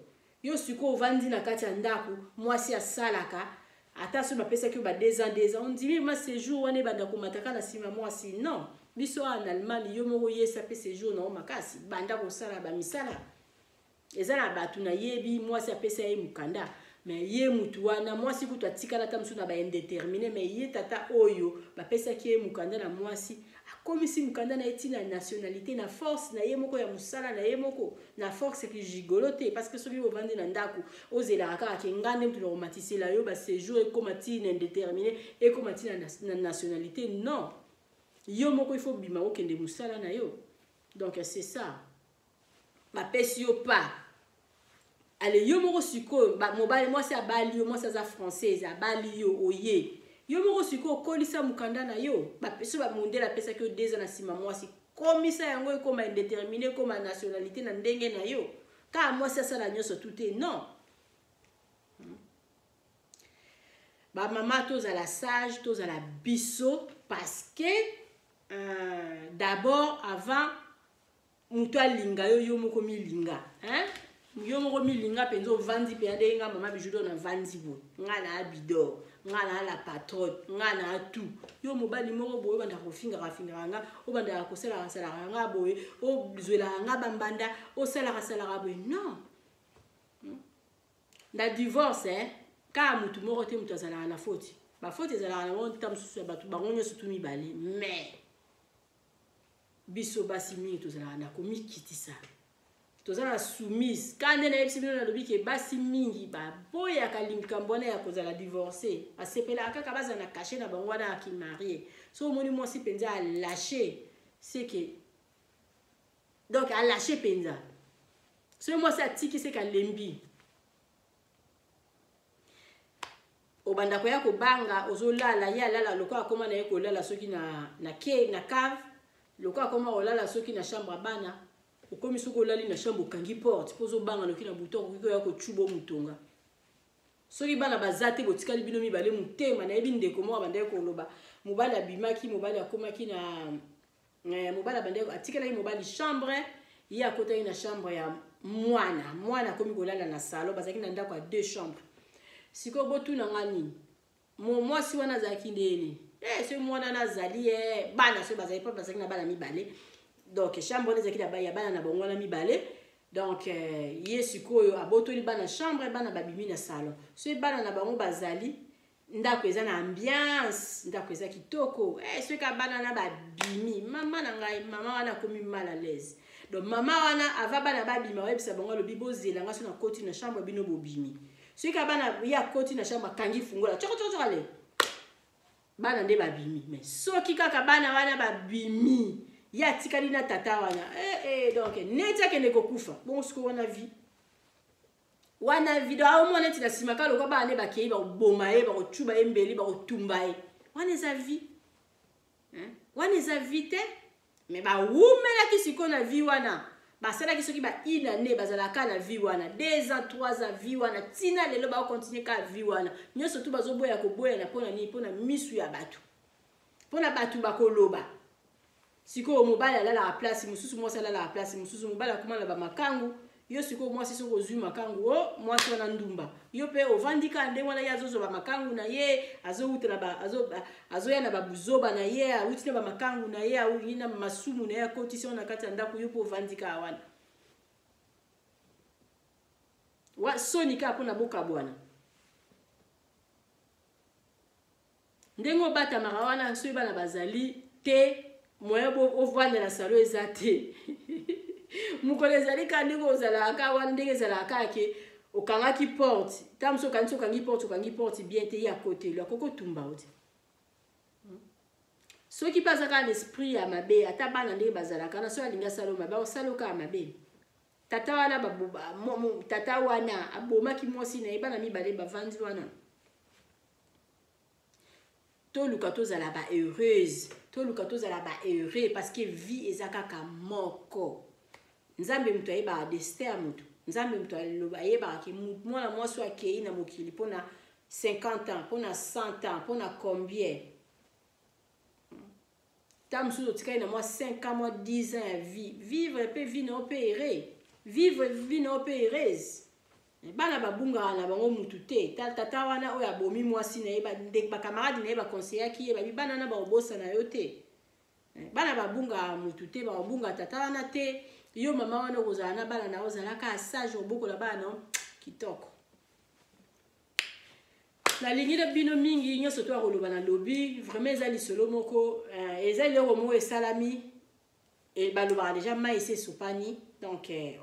Yo sikoyo ovandi na kati ya ndako, mwasi asalaka ata soki bapesaki yo ba 2 ans, 2 ans, ondimi ma séjour wana ebanda komataka na nsima mwasi. Non, biso awa na Allemagne, yo moko yesa mpe séjour na yo makasi, banda kosala bamisala. Eza na bato nayebi, mwasi apesa ye mokanda, mais ye mutu wana mwasi kutu atikala ata mosusu na ba indéterminé, mais ye tata oyo bapesaki ye mokanda na mwasi, akomisi mokanda na ye ntina nationalité na force na ye moko ya mosala na ye moko, na force ki gigolo te. Parce que soki ovandi na ndako, ozelaka kaka ke nga nde mutu na komatisela yo ba séjour ekóma ntina indéterminé, ekóma ntina na nationalité, non, yo moko il faut bima okende mosala na yo. Donc c'est ça, bapesi yo pa ale yo moko sikoyo, mobali mwasi abali yo, mwasi aza française, abali yo, oye yo moko sikoyo okolisa mokanda na yo. So bamundele apesaki yo 2 ans na nsima mwasi, komisa yango ekóma indéterminé, ekóma nationalité na ndenge na yo. Kaka mwasi asala nyonso tu te, non. Bamama, tozala sage, tozala biso, parce que euh, d'abord avant moto alinga yo yo moko milinga hein? yo moko milinga mpenza ovandi mpenza ndenge nga mama bijudo navandi boye nga na abidor nga na la patronne nga na tout yo mobali moko boye obandaka kofingaka fingaka nga obandaka kosalaka salaka nga boye ozwelaka nga bambanda osalaka salaka boye non hmm? na divorce eh, kaka motu moko te moto azalaka na foti bafoti ezalaka nango nta mosusu ya bato bango nyonso tu mibale mais biso basi mingi tozalaka na komikitisa toza na soumise ka nde nayebisi bino nalobi ke basi mingi baboyaka likambo wana ya kozala divorce basepelaka kaka bazala na kashe na bango wana ya kimarie so omoni mwasi mpenza alache seke donc alache mpenza soki mwasi atiki seke alembi obanda koya kobanga ozolala ye alala lokola akoma na ye kolala soki na, na, ke, na cave lokola akoma kolala soki na chambre ya bana okomi soki olali na chambre okangi porte mpo ozobanga noki na butu akoki koya kocuba motonga soki bana baza te botikali bino mibale motema nayebi ndeko moko abandaki koloba mobali abimaki mobali akomaki na eh, mobali abandaki atikelaki mobali chambre ye akotaki na chambre ya mwana mwana akomi kolala na salon bazalaki na ndako ya deux chambre sikoyo botuna nga nini mwasi wana azalaki ndenge nini eh, soki mwana wana azali eh, bana soki bazali mpo bazalaki na bana mibale donc chambre wana ezalaki ya bana na bango wana mibale donc eh, ye sikoyo abotoli bana chambre bana babimi na salon soki bana na bango bazali ndako eza na ambiance ndako eza kitoko eh, soki ka bana na babimi mama na ngai mama wana akomi mal à l'aise donc mama wana ava bana babima oyebisa bango alobi bozela ngai so nakoti na chambre bino bobimi soki ka bana ye akoti na chambre akangi fungola coko coko coko ale bana nde babimi mais soki kaka bana wana babimi ye atikali na tata wana eh, eh, donc neti akende kokufa bongo sikoyo wana vie wana video aomona neti na nsima kaka lokola bana nde bakei bakoboma ye bakocuba ye mbeli bakotumba ye wana eza vie wana eza vie te me bawumelaki sikoyo na vie wana basalaki soki ba une année bazalaka na vie wana deux ans trois ans vie wana ntina lelo bakokontinue kaka vie wana nyonso tu bazoboya koboyana mpo na nini mpo na misu ya bato mpo na bato bakoloba sikoyo mobali alalaka place mosusu mwasi alalaka place mosusu mobali akoma na bamakangu yo sikoyo mwasi soki ozwi makangu o oh, mwasi wana ndumba yo mpe ovandi kaka ndenge wana ye azozwa bamakangu na ye azowuta na ba, azo, azoya na babuzoba na ye awuti na bamakangu na ye awuti na masumu na ye akotisi wana na kati ya ndako yo mpe ovandi kaka wana wa soni kaka mpo na bokabwana ndenge obatamaka wana soki bana bazali te moyen ovanda na salo eza te mokolo ezali kaka ndenge ozalaka kaka wana ndenge ezalaka kaka ke okangaki porte ntango mosusu okanisi okangi porte okangi porte bien te ye akoteli akoki otumba yo te hmm? soki mpe aza kaka na esprit ya mabe ata bana ndenge bazalaka na soki alingi asala yo mabe akosala yo kaka mabe tata wana tata wana abomaki mwasi na ye bana mibale bavandi wana toluka tozala ba heureuse toluka tozala ba heureux parce que vie eza kaka moko nzambe moto ayebaka destin ya moto nzambe moto ayebaka ke mwana mwasi oyo akei na mokili mpona 50 ans mpona 100 ans mpona combien ntango mosusu otikali na mwa 5 ans mwa 10 ans ya vie vivre mpe vie na yo mpe ere vivre vie na yo mpe heureuse bana babungaka na bango mutu te tata wana oyo abomi mwasi na ye bakamarade na ye bakonseyaki ye babi bana wana bakobosana yo te eh, bana babungaka mutu te bakobunga tata wana te yo mama wana okozala na bana na yo ozalaka sage obokola bana na yo kitoko nalingi na bino mingi nyonso to akoloba na lobi vraiment eza lisolo moko eh, eza eloko moko esalami e, balobaka deja mai esi esopani donc eh,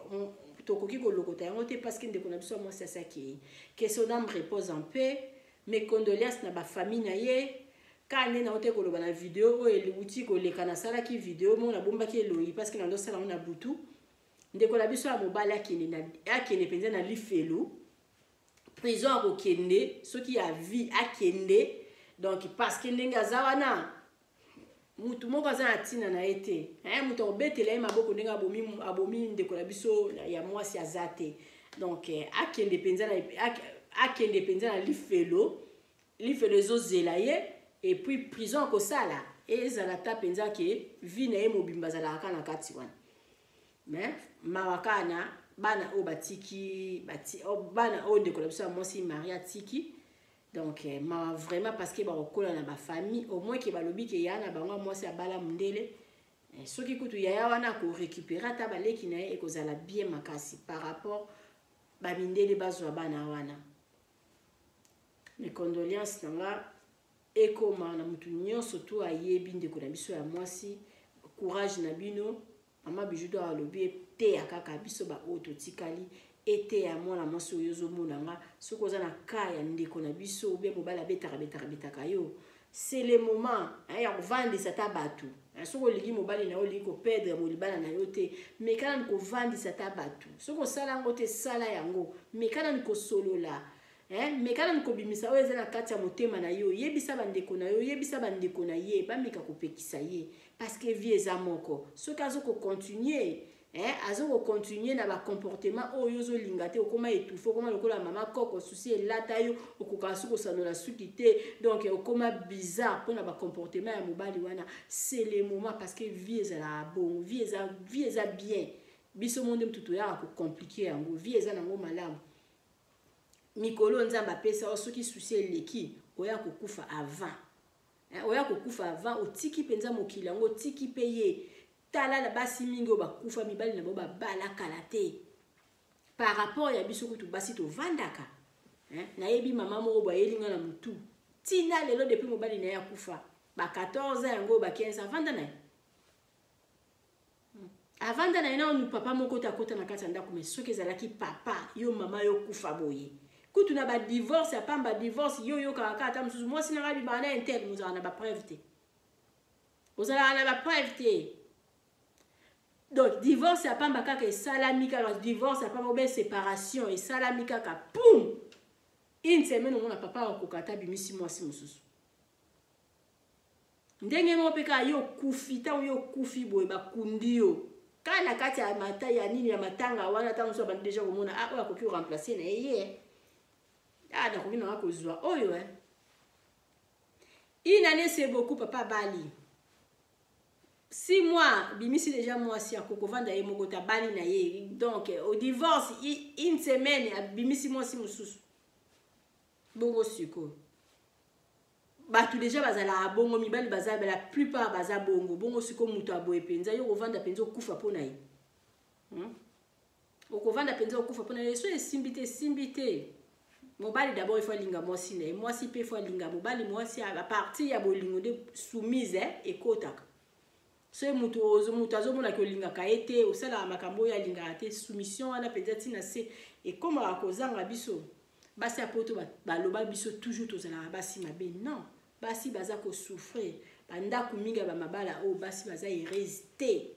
tokoki kolokota yango te parce que ndeko na biso ya mwasi asi akei que son âme repose en paix mes condoléances na bafamille na ye kaka nde nao te koloba na video oyo euti koleka nasalaki video moko nabombaki elongi parce que nandosala yango na butu ndeko na biso ya mobali akende mpenza na lifelo prison akokende soki ya vie akende donc parce que ndenge aza wana mutu moko aza na ntina na ye te eh, moto akobetela ye maboko ndenge abomi, abomi ndeko na biso ya mwasi aza te donc eh, akende mpenza na akende mpenza na lifelo lifelo ezozela ye et puis prison akosala Ezala ata mpenza ke vie na ye mobimba azalaka kaka na kati wana. Mais mawa kaka na bana oyo batiki, bati, oh, bana oyo ndeko na biso ya mwasi Marie atiki. Donc eh, mawa vraiment parce que bakokola na ba famille au moins ke balobi ke ya na bango ya mwasi abala mundele. Eh, soki kutu yaya wana ako récupérer ata baleki na ye ekozala bien makasi par rapport ba mindele bazwa bana wana. Mes condoléances na nga ekoma na mutu nyonso tu ayebi ndeko na biso ya mwasi, courage na bino. Mama Bijou d'or alobi eteya kaka biso ba oyo totikali, eteya mwana mwasi oyo ozomona nga soki oza na cas ya ndeko na biso ou bien mobali abetaka betaka betaka yo, c'est le moment, hein, ya kovandisa ata bato. Hein, soki olingi mobali na yo, olingi koperdre molibala na yo te, meka nanu kovandisa ata bato. Soki osala yango te, sala yango, meka nanu kosolola, hein, meka nanu kobimisa oyo eza na kati ya motema na yo, yebisa bandeko na yo, yebisa bandeko na ye, bameka kopekisa ye, parce que vie eza moko. Soki azo ko continuer, hein, azo ko continuer na ba comportement oyo ozolinga te, okoma étouffé, okoma lokola mama koko, souci elata yo, okoka soki kosanola suki te, donc okoma bizarre mpona ba comportement ya mobali wana. C'est le moment parce que vie ezalaka bongo, vie eza bien. Biso monde mutu toyaka ko compliquer yango, vie eza nango malamu. Mikolo Nzambe apesa yo, soki souci eleki, oya kokufa avant. Hein, oya kokufa avant, otiki mpenza mokili yango, otiki mpe ye. Tala na basi mingi oyo bakufa, mibali na bango babala kala te. Par rapport ya biso kutu basi tovandaka. Hein, nayebi mama moko boye ayeli nga na mutu. Tina lelo depuis mobali na ye akufa, ba 14 ans yango, ba 15 ans, avanda na ye. Avanda na ye nanu papa moko te akota na kati ya ndako, mais soki ezalaki papa, yo mama yo kufa boye. Kutu na ba divorce ya pamba, divorce yo yokaka kaka ata mosusu mwasi na ngai bibaka na intel, mozalaka na ba preuve te. Ozalaka na ba preuve te. Donc divorce ya pamba kaka esalami kaka, divorce ya pamba ou bien séparation esalami kaka, poum! Une semaine omona papa akoka ata abimisi mwasi mosusu. Ndenge moko mpe kaka yo okufi, ntango yo okufi boye bakundi yo kaka na kati ya mata ya nini ya matanga wana, ntango mosusu abandi deja komona, ah, oyo akoki koremplace na ye ye, ah, nakoki nanga kozwa oyo, eh. Une année c'est beaucoup, papa bali 6 mois bimisi déjà mwasi akoki kovanda ye moko te, abali na ye. Donc au divorce une semaine abimisi mwasi mosusu. Bongo sikoyo bato deja bazalaka bongo, mibali baza la plupart baza bongo. Bongo sikoyo moto aboye mpenza yo okovanda mpenza okufa mpo na ye. Okovanda mpenza okufa mpo na ye. So esimbi te, esimbi te. Mobali d'abord il faut alinga mwasi na ye, mwasi mpe il faut alinga mobali. Mwasi a partir ya bolingo nde soumise, eh, ekotaka. Soki moto azomonaki olingaka ye te, osalaka makambo oyo alingaka te, soumission wana mpenza ntina se ekomaka kozanga biso. Basi ya poto baloba biso toujours tozalaka basi mabe. Non, basi baza kosouffrir. Bandako mingi ya bamabala oyo basi baza heureuse te.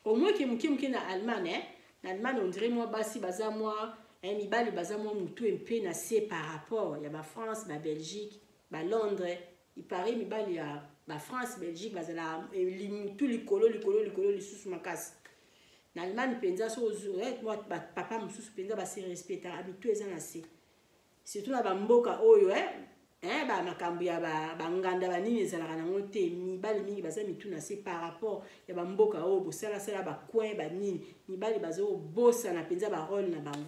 Au moins ke moke moke na Allemagne, eh? Na Allemagne on dirait moi basi baza moi, eh, mibali baza moi mutu mpe na se par rapport ya ba France, ba Belgique, ba Londres. Il paraît mibali ya ba France, Belgique bazala, eh, mutu likolo likolo likolo lisusu makasi. Na Allemagne mpenza so ozo, eh, moi, ba papa mosusu mpenza ba se respectaka, mitu eza na se. Surtout na ba mboka oyo, eh, eh, ba makambo ya ba nganda ba nini ezalaka nango te. Mibali mingi baza mitu na se par rapport ya ba mboka oyo bosalasala ba coin ba nini. Mibali bazo bosana mpenza ba rôle na bango.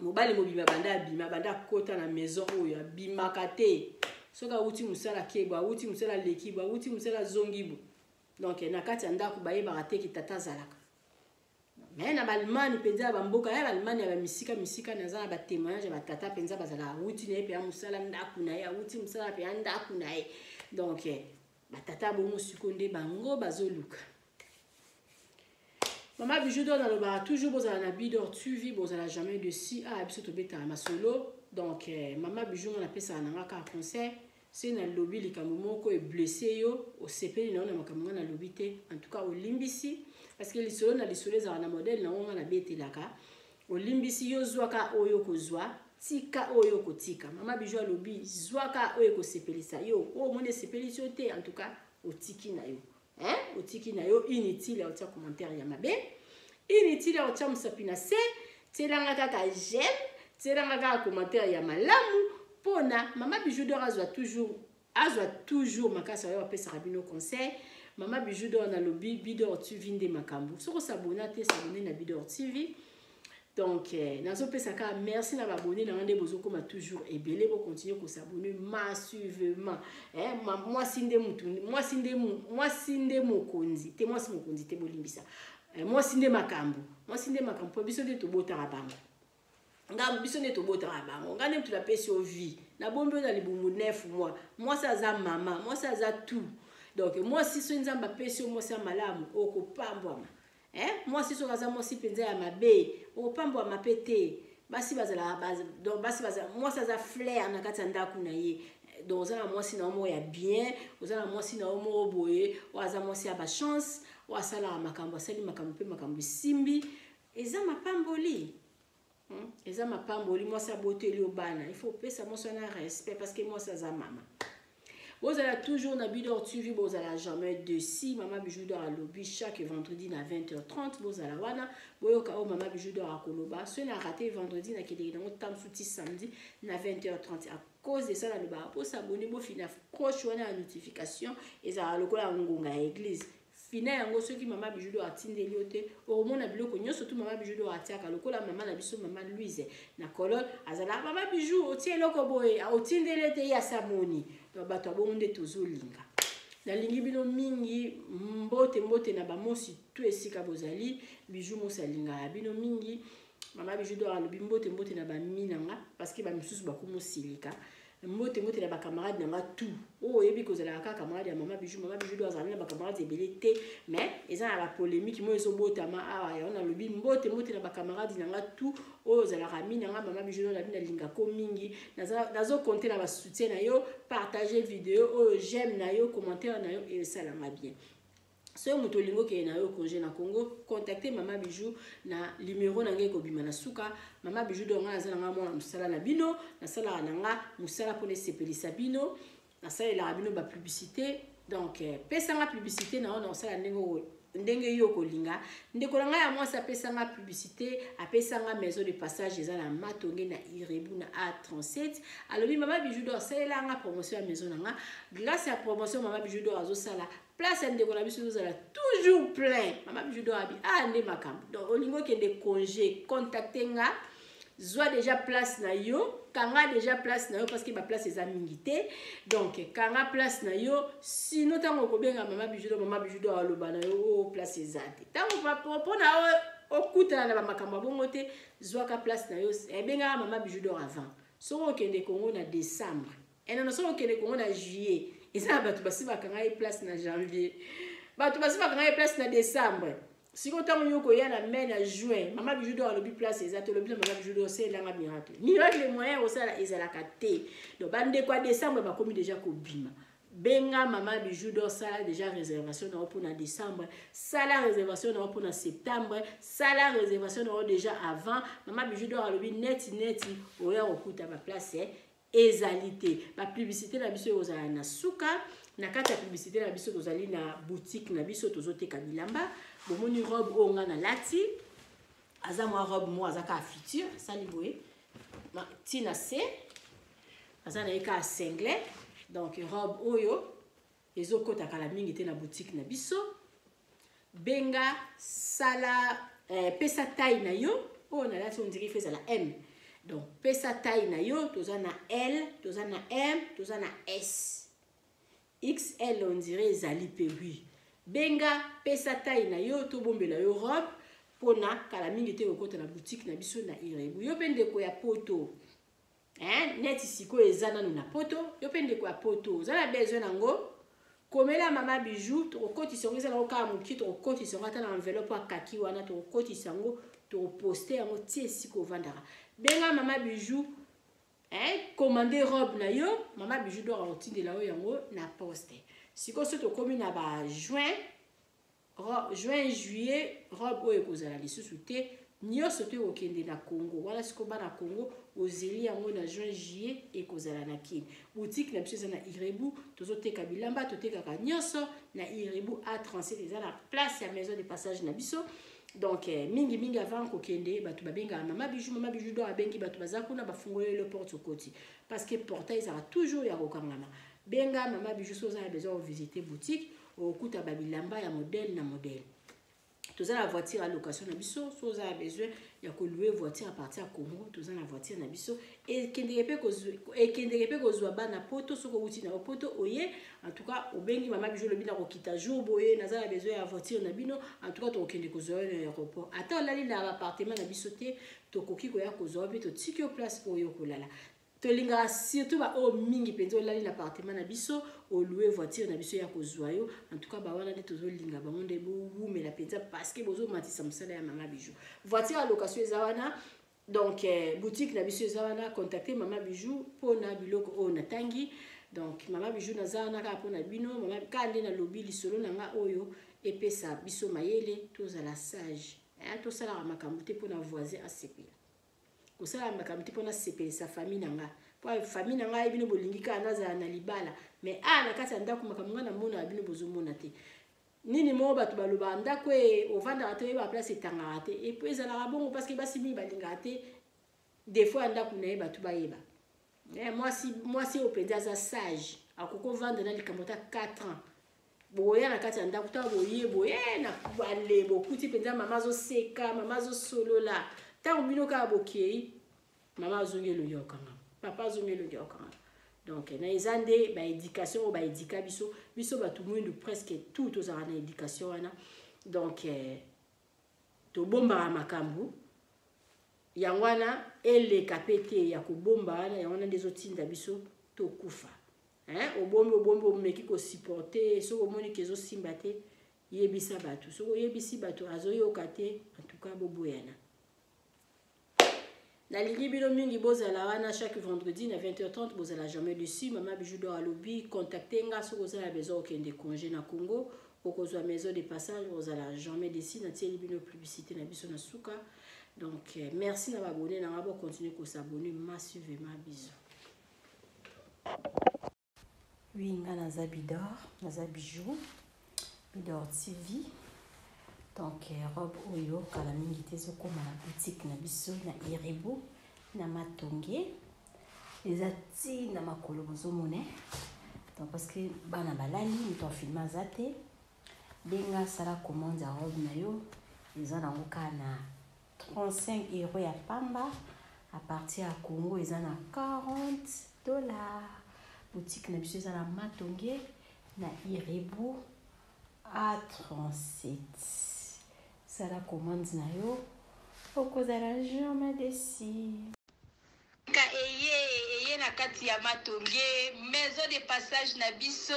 Mobali mobima banda abima, banda akota na maison oyo abimaka te. Soki awuti mosala kebo, awuti mosala leki bo, awuti mosala zongi bo. Donc na kati ya ndako bayebaka te ki tata azalaka. Mais na Allemagne mpenza ya bamboka ya Allemagne ya bamisika misika, naza na ba témoignage ya batata mpenza bazalaka awuti na ye mpe ya mosala ndako na ye, awuti mosala mpe ya ndako na ye. Donc batata bongo siko nde bango bazoluka. Mama Bijou d'or nalobaka toujours bozala na Bidor TV, bozala jamais dessus. Ah, biso tobetaka masolo. Donc Mama Bijou nga napesaka na nga kaka conseil. Se nalobi likambo moko e blessé yo, osepeli na yo na makambo nga nalobi te. En tout cas olimbisi, parce que lisolo na lisolo ezalaka na modèle na ngo nga nabetelaka. Olimbisi yo, zwaka oyo kozwa, tika oyo kotika. Mama Bijou alobi zwaka oyo ekosepelisa yo, oyo omoni esepelisi yo te, en tout cas otiki na yo. Hein? Otiki na yo, inutile ya otia commentaire ya mabe, inutile ya otia mosapi na se, tielanga kaka j'aime, tielanga kaka commentaire ya malamu mpona Mama Bijou d'or azwa toujours Azwa toujours makasi oyo apesaka bino conseil. Mama Bijou d'Or nalobi Bidor TV nde makambo. Soki osabona te, s'abonner na Bidor TV. Donc eh, nazopesa kaka merci na babone na nga nde bozokoma toujours ebele, bocontinue kosabone massivement. Eh, mwasi nde mutu, mwasi nde, mwasi nde mokonzi te, mwasi mokonzi te, bolimbisa. Eh, mwasi nde makambo, mwasi nde makambo, mpo biso nde tobotaka bango. Nga biso nde tobotaka bango, nga nde mutu napesi yo vie, nabombi yo na libumu 9 mois. Mwasi aza mama, mwasi aza tout. Donc mwasi soki Nzambe apesi yo mwasi ya malamu, okopambwama. Eh, mwasi soki aza mwasi mpenza ya mabe, okopambwama mpe te. Basi bazala, baz, donc basi bazala, mwasi aza flair na kati ya ndako na ye. Donc oza na mwasi na yo moko ya bien, oza na mwasi na yo moko boye, oyo aza mwasi ya ba chance, oyo asalaka makambo, asali makambo mpe makambo esimbi. Eza mapamboli. Eza mapamboli, mwasi aboteli yo bana. Il faut opesa mwasi wana respect parce que mwasi aza mama. Bozala toujours na Bidor TV, bozala jamais dessus. Mama Bijou d'Or alobi chaque vendredi na 20h30, bozala wana, boyoka oyo Mama Bijou d'Or akoloba. Soki na raté vendredi, na kendeki nango tamsu ti samedi na 20h30. À cause de ça, nalobaka bo s'abonner, bofina cloche wana ya notification, ezala lokola ngonga ya église. Fina yango soki Mama Bijou d'Or atindeli yo te, okomona biloko nyonso tu Mama Bijou d'Or atiaka, lokola mama na biso Mama Louise na Colonne azala Mama Bijou otie eloko boye, otindeli ete ye asamoni. Donc bato ya bongo nde tozolinga. Nalingi bino mingi, mbote mbote na bamosi tu esika bozali. Bijou mosi alingaka bino mingi. Mama Bijou d'Or alobi mbote mbote na bami na nga, parce que ba misusu bakomosilika. Mbote mbote na ba camarade na nga tout. Oyo oyebi kozalaka kaka camarade ya Mama Bijou. Mama Bijou d'Or azali na ba camarade ebele te, mais eza na ba polémique moko ezobotama awa. Yango nalobi mbote mbote na ba camarade na nga tout. Oyo ozalaka ami na nga Mama Bijou d'Or, nabi nalinga ko mingi. Nazo compter na ba soutien na yo, partager vidéo oyo, j'aime na yo, commentaire na yo, et esalanga bien. Soki moto olingi okende na yo congé na Congo, contacter Mama Bijou na numéro na ngai ekobima na suka. Mama Bijou d'Or, ngai naza na ngai mwana mosala na bino, nasalaka na nga mosala mpona esepelisa bino, nasalelaka bino ba publicité. Donc pesanga publicité na yo, na kosala ndenge oyo, ndenge yo kolinga. Ndeko na ngai ya mwasi apesanga publicité, apesanga maison de passage eza na Matonge na Irebu na A37. Alobi Mama Bijou d'Or, salelanga promotion ya maison na nga. Grâce ya promotion Mama Bijou d'Or azosala, place ya ndeko na biso ezozala toujours plein. Mama Bijou d'Or abi, ah, nde makambo. Donc olingi okende congé, contacte nga, zwa déjà place na yo, kanga déjà place na yo, parce que ba place eza mingi te. Donc kanga place na yo, sinon tango okobenga Mama Bijou d'Or, Mama Bijou d'Or aloba na yo, oh, place eza te. Tango mpona okutana na ba makambo ya bongo te, zwaka place na yo, ebengaka Mama Bijou d'Or avant. Soki okende Congo na décembre, enono soki okende Congo na juillet, eza na bato basi bakanga ye place na janvier, bato basi bakanga ye place na décembre. Sikoyo ntango yo koya na mai na juin, Mama Bijou d'Or alobi place eza te, olobi na Mama Bijou d'Or osalelanga miracle. Miracle moyen osala ezalaka te. Donc bandeko ya décembre bakomi déjà kobima. Benga Mama Bijou d'Or, sala déjà réservation na yo mpona décembre, sala réservation na yo mpona septembre, sala réservation na yo déjà avant. Mama Bijou d'Or alobi neti neti oya kokuta ba place ezali te. Ba publicité na biso ekozala na suka. Na kati ya publicité na biso tozali na boutique na biso, tozoteka bilamba. Bomoni robe oyo nga nalati, aza mwa robe moko aza kaka future, asali boye ntina se, aza na ye kaka singlet. Donc robe oyo ezokota kala mingi te na boutique na biso. Benga, sala, pesa taille na yo. Oyo nalati on dirait ezala M. Donc pesa taille na yo, toza na L, toza na M, toza na S. XL on dirait ezali pe oui. Benga, pesa taille na yo, tobombela yo robe pona kala mingi te kokota na boutique na biso na Irebu. Yo pe ndeko ya poto. Hein, neti sikoyo eza nanu na poto, yo pe ndeko ya poto, oza na besoin nango, komela Mama Bijou, tokokotisa yango, eza nango kaka moke, tokokotisa yango ata na enveloppe ya kaki wana, tokokotisa yango, tokoposte yango ti esika ovandaka. Benga Mama Bijou, hein, commande robe na yo, Mama Bijou d'Or akotindela yo yango na poste. Sikoyo soki tokomi na ba juin, juin, juillet, robe oyo ekozala lisusu te, nyonso to ekokende na Congo. Wana sikoyo bana Congo ozeli yango na juin, juillet ekozala na Kin. Boutique na biso eza na Irebu, tozoteka bilamba, totekaka nyonso na Irebu A37, eza na place ya maison de passage na biso. Donc mingi mingi avant kokende, bato babengaka Mama Bijou, Mama Bijou d'Or abengi bato baza kuna, bafungoli le porte okoti, parce que portail ezalaka toujours ya kokangama. Benga mama Bijou soki oza na besoin ovisite boutique, okokuta babilamba ya modèle na modèle. Toza na voiture ya location na biso. So oza na besoin ya koloue voiture à partir ya Congo, toza na voiture na biso. Ekendeke mpe kozwa bana poto. Soki owuti na poto oye, en tout cas obengi mama Bijou, olobi na kokita jour boye, naza na besoin ya voiture na bino. En tout cas tokokende kozwa yo na aéroport. Ata olali na appartement na biso te, tokoki koya kozwa yo mpe totiki yo place oyo okolala. Tolingaka surtout baoyo mingi mpenza olali na appartement na biso, oloue voiture na biso ya kozwa yo. En tout cas bawana nde tozolinga bango, nde bowumela mpenza, parce que bozomatisa mosala ya mama Bijou. Voiture ya location eza wana. Donc boutique na biso eza wana. Contacte mama Bijou mpona biloko oyo natangi. Donc mama Bijou naza wana kaka mpona bino. Mama kaka nde nalobi lisolo na nga oyo epesa biso mayele, tozala sage, tosalaka makambo te mpona voisin asepela, kosala makambo te mpona sepelisa famille na nga, po famille na ngai bino bolingi kaka nazala na libala. Mais a na kati ya ndako, makambo ngai namona, bino bozomona te. Nini moko bato balobaka, ndako e ovandaka te, oyeba place etangaka te. Et puis ezalaka bongo parce que basi mingi balingaka te des fois ya ndako na ye bato bayeba. Mwasi, mwasi oyo mpenza aza sage akoki ovanda na likambo ata 4 ans. Boya na kati ya ndako, ntango boye boye na bale, bokuti mpenza mama azoseka, mama azosolola. Ntango bino kaka bokei, mama azongi elongi ya kokanga, papa azongi elongi ya kokanga. Donc na eza nde baéducation oyo baédika biso. Biso bato mwindu, presque tout tozalaka na éducation wana. Donc tobombaka makambo yango wana, eleka mpe te ya kobomba wana. Yango wana nde ezotinda biso tokufa. Obombi, obombi, omeki kosupporte. Soki omoni ke ezosimba te, yebisa bato. Soki oyebisi bato, azoyoka te, en tout cas boboyana. Nalingi bino mingi. Bozala wana chaque vendredi na 20h30, bozala jamais dessus. Mama Bijou d'Or alobi, contacte nga soki oza na besoin okende congé na Congo, okozwa maison de passage, ozala jamais dessus. Natieli bino publicité na biso na suka. Donc merci na baabonnés na nga, bocontinue kos'abonner massivement. Bisous. Oui, nga naza Bidor, naza Bijou Bidor TV. Donc robe oyo kala mingi te ezokóma na boutique na biso na Irebu na Matonge. Eza ntina makolo bozomona. Donc parce que bana balali, moto afilme aza te. Benga, sala commande ya robe na yo. Eza nango kaka na 35 euro ya pamba. À partir ya Congo eza na 40 dollars. Boutique na biso eza na Matonge na Irebu A37. Sala commande na yo, okozala jamais déçu. Ka eye eye na kati ya Matonge, maison de passage na biso.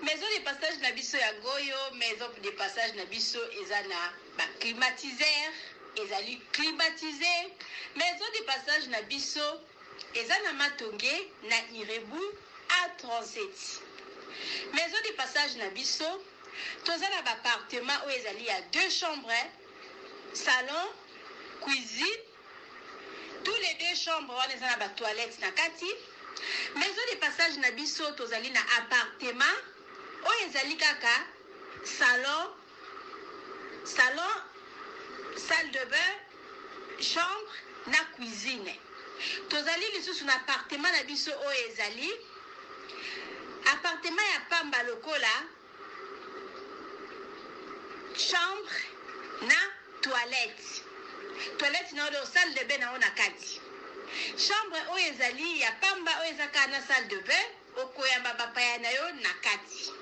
Maison de passage na biso yango oyo. Maison de passage na biso eza na baclimatiseur, ezali climatisé. Maison de passage na biso eza na Matonge na Irebu A37. Maison de passage na biso, toza na baappartement oyo ezali ya deux chambres, salon, cuisine. Tous les deux chambres wana eza na batoilette na kati. Maison de passage na biso, tozali na appartement oyo ezali kaka salon, salle de bain, chambre na cuisine. Tozali lisusu na appartement na biso oyo ezali appartement ya pamba lokola chambre na toilette na oyo salle de bain na oyo na kati. Chambre oyo ezali ya pamba, oyo eza kaka na salle de bain, okoyamba bapaya na yo na kati.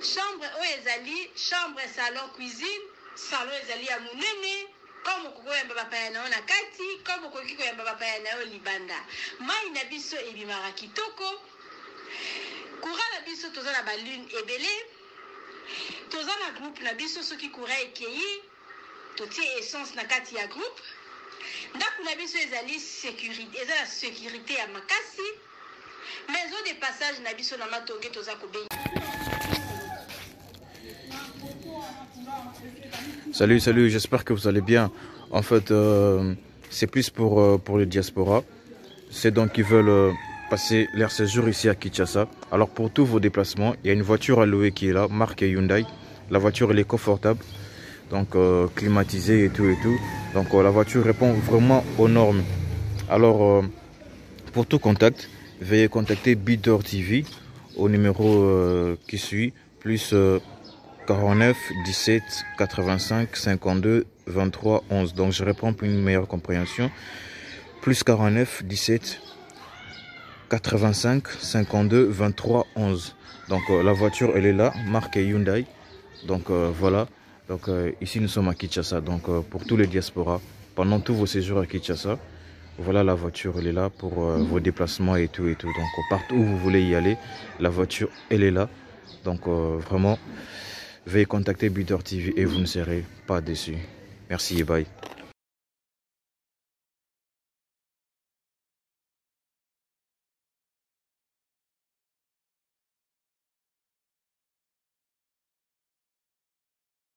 Chambre oyo ezali chambre, salon, cuisine. Salon ezali ya monene, comme okoki koyamba bapaya na yo na kati, comme okoki koyamba bapaya na yo libanda. Mai na biso ebimaka kitoko. Courant na biso, toza na balune ebele. Toza na groupe na biso, soki courant ekei, totie essence na kati ya groupe. Ndako na biso ezali sécurité, eza na sécurité ya makasi. Maison de passage na biso na Matonge, toza kobenga. Salut, salut, j'espère que vous allez bien. En fait, c'est plus pour les diasporas. C'est donc qui veulent passer leur séjour ici à Kinshasa. Alors pour tous vos déplacements, il y a une voiture à louer qui est là, marque Hyundai. La voiture, elle est confortable, donc climatisée et tout et tout. Donc la voiture répond vraiment aux normes. Alors pour tout contact, veuillez contacter Bidor TV au numéro euh, qui suit, plus 49 17 85 52 23 11. Donc je reprends pour une meilleure compréhension. Plus 49 17 85 52 23 11. Donc euh, la voiture elle est là, marque Hyundai. Donc euh, voilà. Donc euh, ici nous sommes à Kinshasa. Donc pour tous les diasporas, pendant tous vos séjours à Kinshasa, voilà la voiture elle est là pour vos déplacements et tout et tout. Donc partout où vous voulez y aller, la voiture elle est là. Donc vraiment, veuillez contacter Bidor TV et vous ne serez pas déçus. Merci et bye.